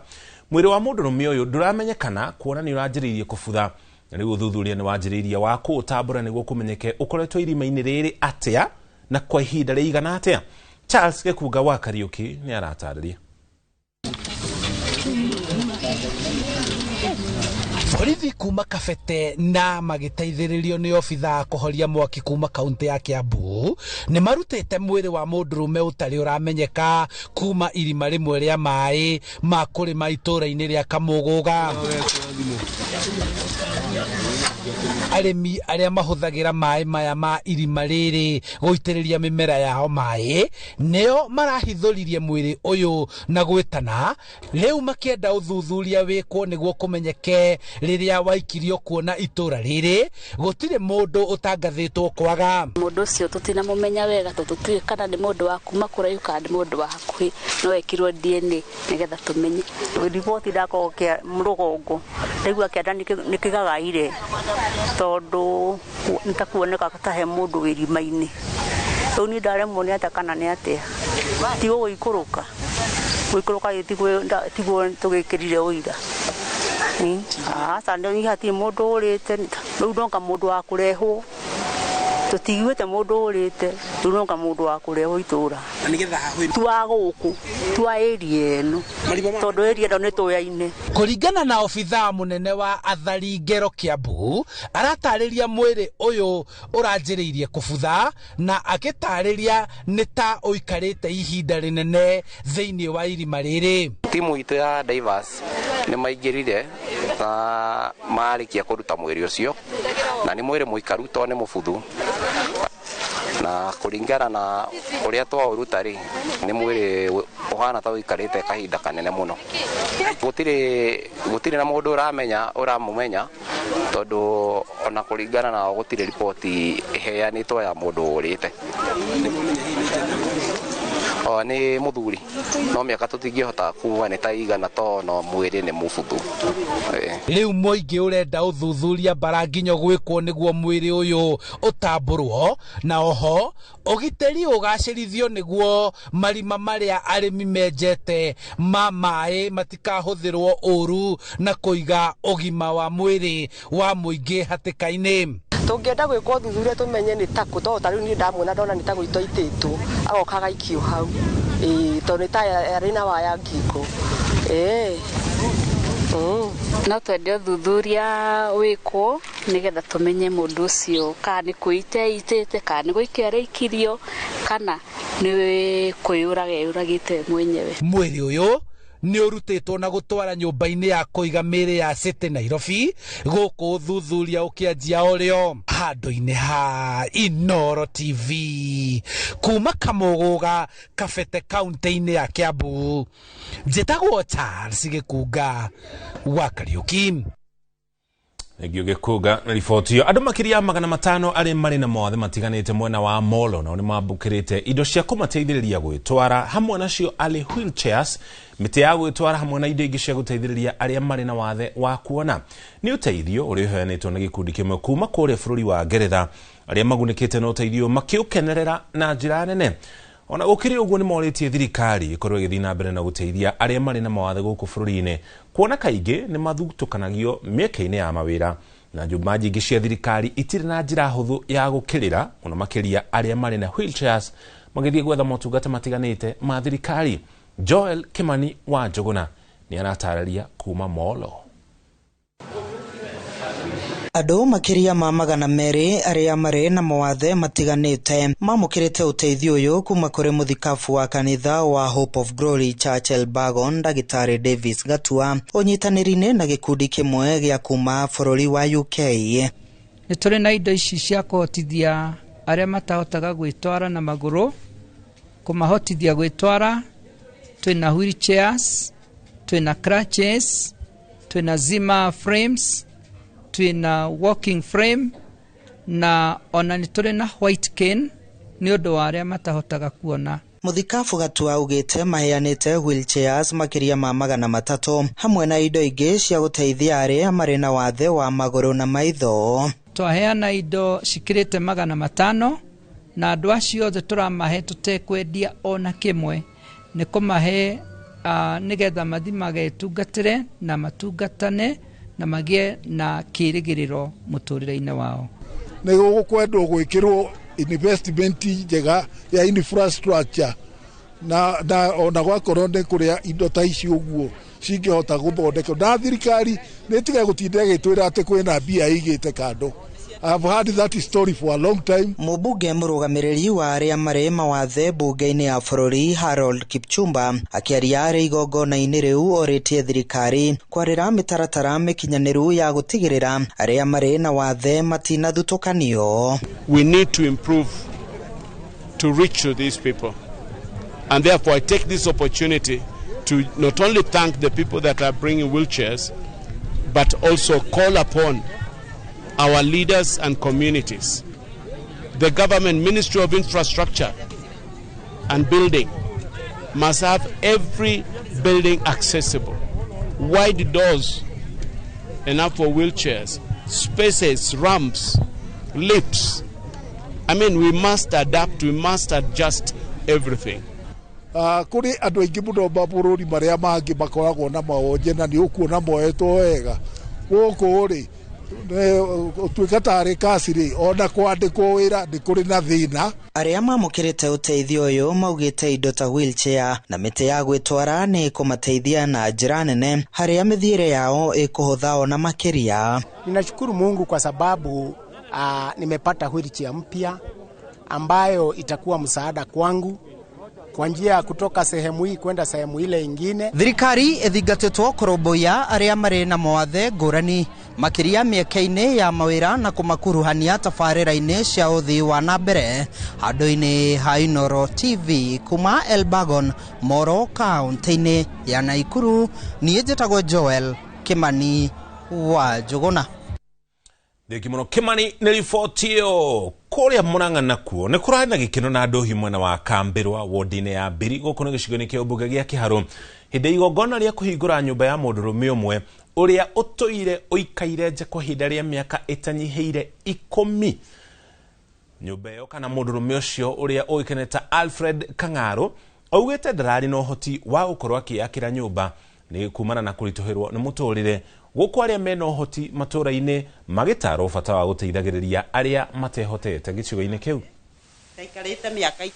Mwĩrĩ wa mũndũrũme ũyũ ndũramenyekana kuona nĩ ũranjĩrĩirie kũbutha, na rĩu ũthuthuria nĩ wanjĩrĩirie wa kũũtambũra nĩguo kũmenyeke ũkoretwo irima-inĩ rĩrĩ atĩa na kwa ihinda rĩigana atĩa. Charles Gĩkunga wa Kariũki nĩ aratarĩria. Borithi kuma Kabete na magĩteithĩrĩrio nĩ obitha kũhoria mwaki kuma kaunti ya Kiambu nĩ marutĩte mwĩrĩ wa mũndũrũme ũtarĩ ũramenyeka kuma irima rĩmwe rĩa maĩ ma kũrĩma itũra-inĩ rĩa Kamũgũga. Arĩmi arĩa mahũthagĩra maĩ maya ma irima rĩrĩ gũitĩrĩria mĩmera yao maĩ nĩo marahithũririe mwĩrĩ ũyũ na gwĩtana, rĩu makĩenda ũthuthuria wĩkwo nĩguo kũmenyeke rĩrĩa waikirio kuona itũra rĩrĩ gũtirĩ mũndũ ũtangathĩtwo kwaga. Mũndũ ũcio tũtinamũmenya wega tondũ tũtiũĩ kana nĩ mũndũ wa kuma kũraihu kana nĩ mũndũ wa hakuhĩ, no ekirwo DNA nĩgetha tũmenye. Riboti ndakorwo rũgongo ndaigua kĩanda nĩkĩgagaire tondũ nĩtakuoneka ta he mũndũ wĩ irima-inĩ. Rĩu niĩ ndaremwo nĩ atĩa kana nĩ atĩa, ti gũgũikũrũka gũikũrũka tiguo tũgĩkĩrire ũira. Aca nĩ hatirĩ mũndũ ũrĩte, rĩu nonga mũndũ wa kũrehwo, tũtiguĩte mũndũ ũrĩte, rĩu nonga mũndũ wa kũrehwo itũra twa gũkũ twa area ĩno tondũ area ĩno nĩ tũyaine. Kũringana na obithaa mũnene wa athari ngero Kiambu, aratarĩria mwĩrĩ ũyũ ũranjĩrĩirie kũbutha na agĩtarĩria nĩ ta ũikarĩte ihinda rĩnene thĩinĩ wa irima rĩrĩ. Timu itũ ya divers nĩ maingĩrire na marĩkia kũruta mwĩrĩ ũcio, na nĩ mwĩrĩ mũikaru tondũ nĩ mũbuthu, na kũringana na ũrĩa twaũruta rĩ, nĩ mwĩrĩ ũhana ta ũikarĩte kahinda kanene mũno. Gũtirĩ na mũndũ ũramũmenya tondũ ona kũringana na gũtirĩ riboti ĩheanĩtwo ya mũndũ ũrĩte. O nĩ mũthuri no mĩaka tũtingĩhota kuga nĩ ta igana to no mwĩrĩ nĩ mũbuthu. Rĩu mũingĩ ũrenda ũthuthuria mbara nginya gwĩkwo nĩguo mwĩrĩ ũyũ ũtambũrwo, na oho ũgitĩri ũgacĩrithio nĩguo marima marĩa arĩmi menjete ma maĩ matikahũthĩrwo ũru na kũiga ũgima wa mwĩrĩ wa mũingĩ hatĩka-inĩ. Tũngĩenda gwĩka ũthuthuria tũmenye nĩ takũ, tondũ ta rĩu niĩ ndamuona ndona nĩ ta gũitwo aitĩtwo agoka agaikio hau, tondũ nĩ ta arĩ na waya ngingo. No twende ũthuthuria wĩkwo nĩgetha tũmenye mũndũ ũcio kana nĩ kwĩita eitĩte, kana nĩ gũikio araikirio, kana nĩ kwĩyũraga eyũragĩte mwenyewe. Mwĩrĩ ũyũ nĩ ũrutĩtwo na gũtwara nyũmba-inĩ ya kũiga mĩĩrĩ ya City Nairobi gũkũ ũthuthuria ũkĩanjia ũrĩo handũ-inĩ ha Inooro TV kuma Kamũgũga Kabete kaunti-inĩ ya Kiambu. Njĩtagwo Charles Gĩkunga wa Kariũki. Thengiũ Gĩkunga na riboti ĩyo. Andũ makĩria ya 500 arĩa marĩ na mawathe matiganĩte mwena wa Molo nao nĩ mambũkĩrĩte indo cia kũmateithĩrĩria gwĩtwara, hamwe nacio arĩ wheelchairs, mĩtĩ ya gwĩtwara hamwe na indo ingĩ cia gũteithĩrĩria arĩa marĩ na wathe wa kuona. Nĩ ũteithio ũrĩa ũheanĩtwo nĩ gĩkundi kĩmwe kuma kũrĩa bũrũri wa Ngeretha, arĩa magunĩkĩte na ũteithio makĩũkenerera na njĩra nene. Ona gũkĩrĩ ũguo nĩ morĩtie thirikari ĩkorwo ĩgĩthiĩ na mbere na gũteithia arĩa marĩ na mawathe gũkũ bũrũri-inĩ, kuona kaingĩ nĩ mathutũkanagio mĩeke-inĩ ya mawĩra na nyũmba nyingĩ cia thirikari itirĩ na njĩra hũthũ ya gũkĩrĩra, mũno makĩria arĩa marĩ na wheelchairs magĩthiĩ gwetha motungata matiganĩte ma thirikari. Joel Kimani wa Njũgũna nĩ aratarĩria kuma Molo. Andũ makĩria ma 200 arĩa marĩ na mawathe matiganĩte mamũkĩrĩte ũteithio ũyũ kuma kũrĩ mũthikabu wa kanitha wa Hope of Glory Church Elbagon Ndagĩtarĩ Davis Gatua ũnyitanĩri-inĩ na gĩkundi kĩmwe gĩa kuma bũrũri wa UK. Nĩ tũrĩ na indo ici cia kũhotithia Arĩa matahotaga gwĩtwara na magũrũ, kũmahotithia gwĩtwara. Twĩna wheelchairs, twĩna crutches, twĩna zimmer frames, twĩna walking frame, na ona nĩ tũrĩ na white cane nĩ ũndũ wa arĩa matahotaga kuona. Mũthikabu Gatua augĩte maheanĩte wheelchairs makĩria ma 300 hamwe na indo ingĩ cia gũteithia arĩa marĩ na wathe wa magũrũ na maitho. Twaheana indo cikĩrĩte 500, na andũ acio othe tũramahe tũtekwendia ona kĩmwe, nĩ kũmahe nĩgetha mathi magetungatĩre na matungatane na magĩe na kĩĩrĩgĩrĩro mũtũrĩre-inĩ wao. Nĩ gũkwendwo gwĩkĩrwo investment njega ya infrastructure na ona gwakorwo nĩ kũrĩa indo ta ici ũguo cingĩhota gũthondekwo, na thirikari nĩ ĩtige gũtinda ĩgĩtwĩra atĩ kwĩna mbia ĩigĩte kando. I've heard that story for a long time. Mũmbunge mũrũgamĩrĩri wa arĩa marĩ mawathe mbunge-inĩ ya bũrũri Harold Kipchumba akĩaria arĩ igongona-inĩ rĩu orĩtie thirikari kwarĩra mĩtaratara mĩkinyanĩru ya gũtigĩrĩra arĩa marĩ na wathe matinathutũkanio. We need to improve to reach to these people, and therefore I take this opportunity to not only thank the people that are bringing wheelchairs, but also call upon our leaders and communities. The government, Ministry of Infrastructure and Building, must have every building accessible. Wide doors enough for wheelchairs, spaces, ramps, lifts. I mean, we must adapt, we must adjust everything. Kũrĩ andũ aingĩ mũno mabũrũri marĩa mangĩ makoragwo na mawonje na nĩ ũkuona moetwo wega. Gũkũ rĩ, ũtuĩka tarĩ kasi rĩ, ona kwandĩkwo wĩra nĩ kũrĩ na thĩna. Arĩa mamũkĩrĩte ũteithio ũyũ maugĩte indo ta wheelchair na mĩtĩ ya gwĩtwara nĩ ĩkũmateithia na njĩra nene harĩa mĩthiĩre yao ĩkũhũtha ona makĩria. Ninashukuru Mungu kwa sababu nimepata wheelchair mpya ambayo itakuwa msaada kwangu kwa njia ya kutoka sehemu hii kwenda sehemu ile ingine. Thirikari ĩthingatĩtwo kũrũmbũiya arĩa marĩ na mawathe ngũrani makĩria mĩeke-inĩ ya mawĩra na kũmakuruhania tabarĩra-inĩ cia ũthii wa na mbere. Handũ-inĩ ha Inooro TV kuma Elbagon, Moro, kaunti-inĩ ya Naikuru, niĩ njĩtagwo Joel Kimani wa Njũgũna. Thengio mũno Kimani nĩ riboti ĩyo. Kũrĩa Murang'a nakuo nĩ kũrarĩ na gĩkeno na ndũhi mwena wa Kambĩrwa wodi-inĩ ya Mbiri gũkũ nĩ gĩcigo-inĩ kĩa ũmbunge gĩa Kĩharũ hĩndĩ ya igongona rĩa kũhingũra nyũmba ya mũndũrũme ũmwe ũrĩa ũtũire ũikaire nja kwa ihinda rĩa mĩaka ĩtanyihĩire 10. Nyũmba ĩyo kana mũndũrũme ũcio ũrĩa ũĩkaine ta Alfred Kang'aro augĩte ndararĩ na ũhoti wa gũkorwo akĩyakĩra nyũmba nĩ kumana na kũritũhĩrwo nĩ mũtũrĩre, gũkũ arĩa mena ũhoti matũra-inĩ magĩtarwo bata wa gũteithagĩrĩria arĩa matehotete gĩcigo-inĩ kĩu. Ndaikarĩte mĩaka 10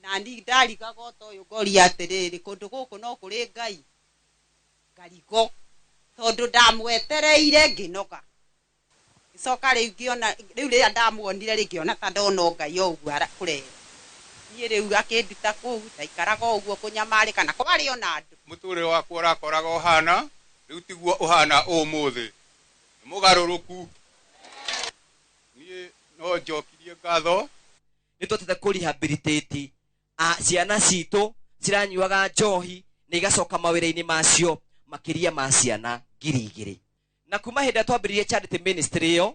na ni ndarigaga ũta ũyũ ngoria atĩrĩrĩ, kũndũ gũkũ no kũrĩ Ngai ngarigo, tondũ ndamwetereire ngĩnoga. Ngĩcoka rĩu ngĩona rĩu rĩrĩa ndamuonire rĩ, ngĩona ta ndona Ngai o ũguo kũrehe. Niĩ rĩu akĩnduta kũu, ndaikaraga o ũguo kũnyamarĩka na kwarĩ ona andũ. Mũtũrĩre wakwa ũrakoraga ũhana rĩu tiguo ũhana ũmũthĩ, nĩ mũgarũrũku. Niĩ no njokirie ngatho. Nĩ twatete kũ rehabilitate ciana citũ ciranyuaga njohi na igacoka mawĩra-inĩ macio makĩria ma ciana 2,000. Na kuma hĩndĩ ĩrĩa twambĩrĩirie charity ministry ĩyo,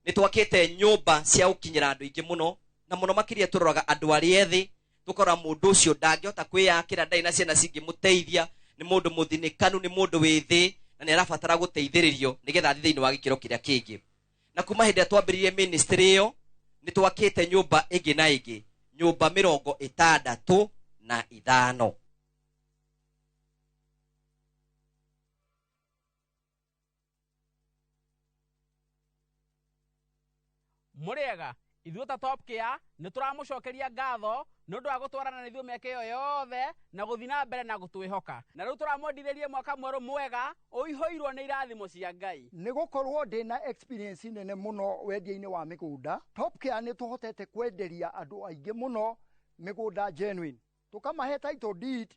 nĩ twakĩte nyũmba cia gũkinyĩra andũ aingĩ mũno, na mũno makĩria tũroraga andũ arĩa ethĩ, tũkora mũndũ ũcio ndangĩhota kwĩyakĩra, ndarĩ na ciana cingĩmũteithia, nĩ mũndũ mũthinĩkanu, nĩ mũndũ wĩ thĩ, na nĩ arabatara gũteithĩrĩrio nĩgetha athiĩ thĩinĩ wa gĩkĩro kĩrĩa kĩngĩ. Na kuma hĩndĩ ĩrĩa twambĩrĩirie ministry ĩyo, nĩ twakĩte nyũmba ĩngĩ na ĩngĩ, nyũmba 65. Mũrĩega, ithuĩ ta Top Care nĩ tũramũcokeria ngatho nĩ ũndũ wa gũtwarana na ithuĩ mĩaka ĩyo yothe na gũthiĩ na mbere na gũtwĩhoka. Na rĩu tũramwendithĩria mwaka mwerũ mwega ũihũirwo nĩ irathimo cia Ngai. Nĩ gũkorwo ndĩna experience nene mũno wendia-inĩ wa mĩgũnda, Top Care nĩ tũhotete kwenderia andũ aingĩ mũno mĩgũnda genuine, tũkamahe title deed,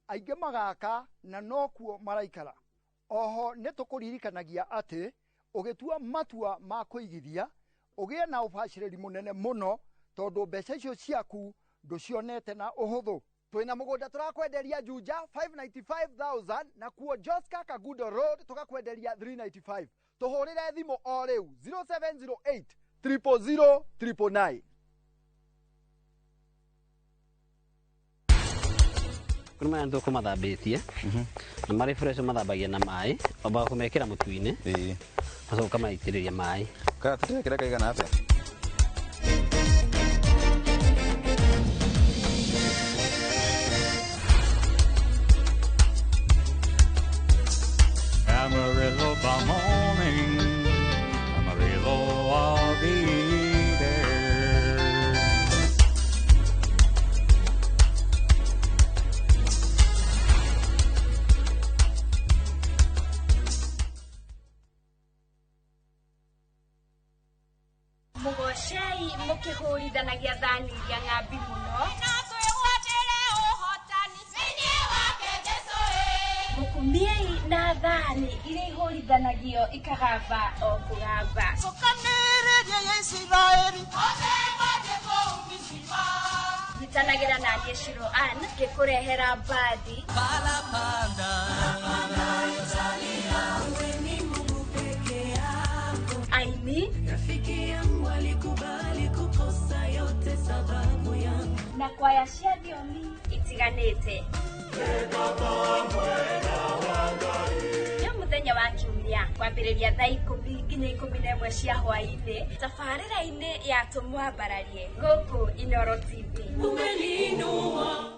aingĩ magaka na nokuo maraikara. Oho nĩ tũkũririkanagia atĩ ũgĩtua matua ma kũigithia Ũgĩe na ũbacĩrĩri mũnene mũno tondũ mbeca icio ciaku ndũcionete na ũhũthũ. Twĩna mũgũnda tũrakwenderia Juja 595,000 na kuo Joska Kagudo Road tũgakwenderia 395. Tũhũrĩre thimũ o rĩu 0708 000 999. Kũrĩ maya thũkũ mathambĩtie na marĩ fresh mathambagia na maĩ, wambaga kũmekĩra mũtu-inĩ, ũgacoka ũkamaitĩrĩria maĩ. Kana tũtirekĩra kaigana atĩa? Amarillo by morning, Amarillo, I'll be there. Mũgocei mũkĩhũrithanagia thani iria ng'ambi mũno. Mũkumiei na thani iria ihũrithanagio ikagamba o kũgamba. Cokanĩrĩria ya Isiraeli. Nyitanagĩra na niĩ Shiro Ann ngĩkũrehera mbathi. Aini Rafiki yangu alikubali kukosa yote sababu yangu. Na kwaya cia thiomi itiganĩte. Nĩ mũthenya wa kiumia kwambĩrĩria thaa 10 nginya 11 cia hwaĩ-inĩ tabarĩra-inĩ ya Tũmwambararie gũkũ Inooro TV. Umeniinua.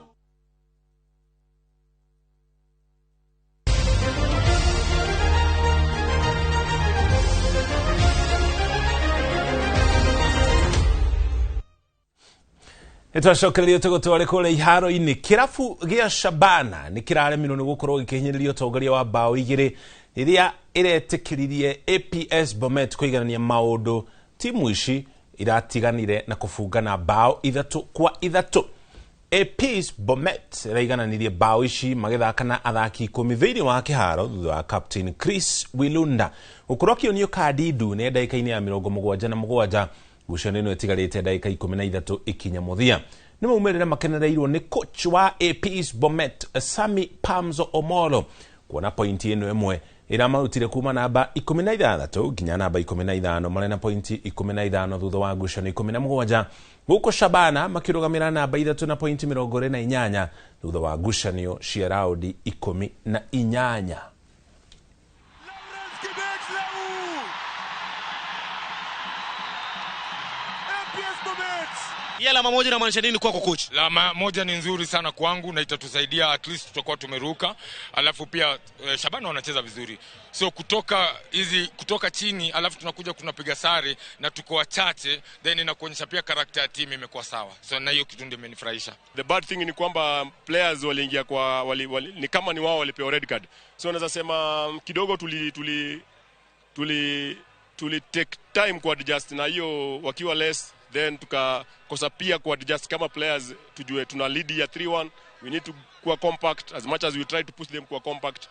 Nĩtwacokererio tũgũtware kũrĩa iharo-inĩ. Kĩrabu gĩa Shabana nĩ kĩraremirwo nĩ gũkorwo gĩkĩhinyĩrĩria ũtongoria wa bao 2 rĩrĩa ĩretĩkĩririe APS Bomet kũiganania maũndũ. Timu ici iratiganire na kũbungana bao 3-3. APS Bomet ĩraigananirie bao ici magĩthaka na athaki 10 thĩinĩ wa kĩharo thutha wa captain Chris Wilunda gũkorwo akĩonio kandi ndune ndagĩka-inĩ ya 77. Ngucanio ĩno ĩtigarĩte ndagĩka 13 ikinya mũthia. Nĩ maumĩrĩra makenereirwo nĩ coach wa APS Bomet Sami Pamzo Omolo kuona pointi ĩno ĩmwe ĩramarutire kuma namba 16 nginya namba 15 marĩ na pointi 15 thutha wa ngucanio 17, gũkũ Shabana makĩrũgamĩra namba 3 na pointi 28 thutha wa ngucanio cia raundi 18. Hii alama moja inamaanisha nini kwako coach? Alama moja ni nzuri sana kwangu na itatusaidia, at least tutakuwa tumeruka. Alafu pia Shabana wanacheza vizuri. So kutoka chini alafu tunakuja tunapiga sare na tuko wachache, then inakuonyesha pia character ya team imekuwa sawa. So na hiyo kitu ndio imenifurahisha. The bad thing ni kwamba players waliingia kwa wali, ni kama ni wao walipewa red card. So naweza sema kidogo tuli take time ku adjust na hiyo wakiwa less, then tukakosa pia ku adjust kama players tujue tuna lead ya 3-1, we need to kuwa compact as much as we try to push them kuwa compact.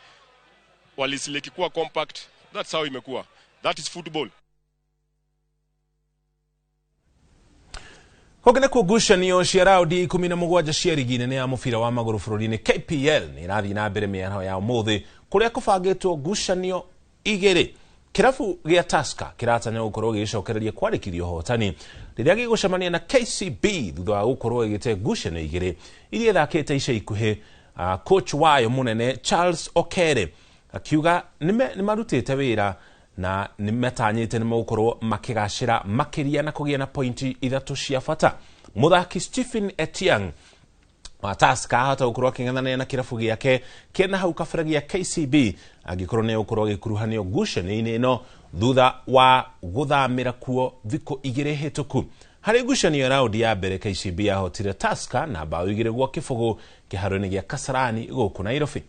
Walisileki kuwa compact, that's how imekuwa. That is football. Kũngĩ ngucanio cia raundi 17 cia rigi nene ya mũbira wa magũrũ bũrũri-inĩ KPL nĩ ĩrathiĩ na mbere mĩaraho ya ũmũthĩ kũrĩa kũbangĩtwo ngucanio 2. Kĩrabu gĩa Tusker kĩratanya gũkorwo gĩgĩcokereria kwarĩkithia ũhotani rĩrĩa gĩgũcemania na KCB thutha wa gũkorwo gĩgĩte ngucanio 2 iria ĩthakĩte ica ikuhĩ. Coach wayo mũnene Charles Okere akiuga nĩ marutĩte wĩra na nĩ metanyĩte nĩ megũkorwo makĩgacĩra makĩria na kũgĩa na pointi 3 cia bata. Mũthaki Stephen Etiang wa Tusker ahota gũkorwo akĩng'ethanĩra na kĩrabu gĩake kĩna hau kabere gĩa KCB angĩkorwo nĩ egũkorwo agĩkuruhanio ngucanio-inĩ ĩno thutha wa gũthamĩra kuo thikũ 2 hĩtũku. Harĩ ngucanio ya raundi ya mbere KCB yahotire Tusker na bao 2-0 kĩharo-inĩ gĩa Kasarani gũkũ Nairobi.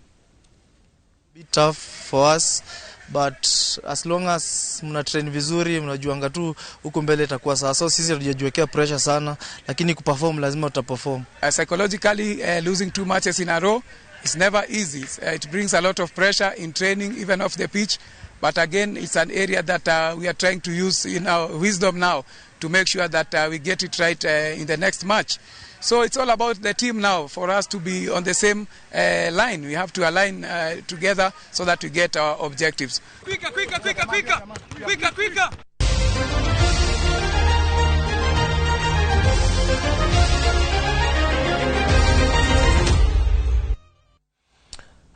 Bit tough for us, but as long as mna train vizuri, mnajuanga tu huko mbele itakuwa sawa. So sisi hatujajiwekea pressure sana, lakini kuperform lazima tutaperform. Psychologically, losing 2 matches in a row is never easy. It brings a lot of pressure in training, even off the pitch. But again, it's an area that we are trying to use in our wisdom now to make sure that we get it right in the next match. So it's all about the team now for us to be on the same line. We have to align together so that we get our objectives. Quicker, quicker, quicker, quicker, quicker, quicker.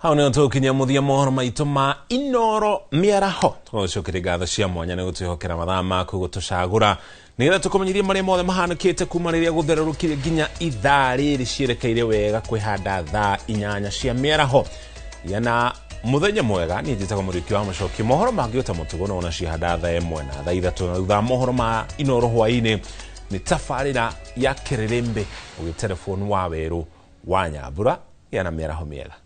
Hau nĩho tũgũkinyia mũthia mohoro maitũ ma Inoro mĩaraho. Tũgũcokeria ngatho cia mwanya nĩ gũtwĩhokera mathaa maku gũtũcagũra nĩgetha tũkũmenyithie marĩa mothe mahanĩkĩte kuma rĩrĩa gũtherũrũkire nginya ithaa rĩrĩ cierekeire wega kwĩhanda thaa 8 cia mĩaraho. Gĩa na mũthenya mwega. Niĩ njĩtagwo Mũriũki wa Mũcoki. Mohoro mangĩ ota mũtugo no ona ciahanda thaa 1 na thaa 3 na thutha wa mohoro ma Inoro hwaĩ-inĩ nĩ tabarĩra ya Kĩrĩrĩmbĩ ũgĩtelefoni wa Werũ wa Nyambura. Gĩa na mĩaraho mĩega.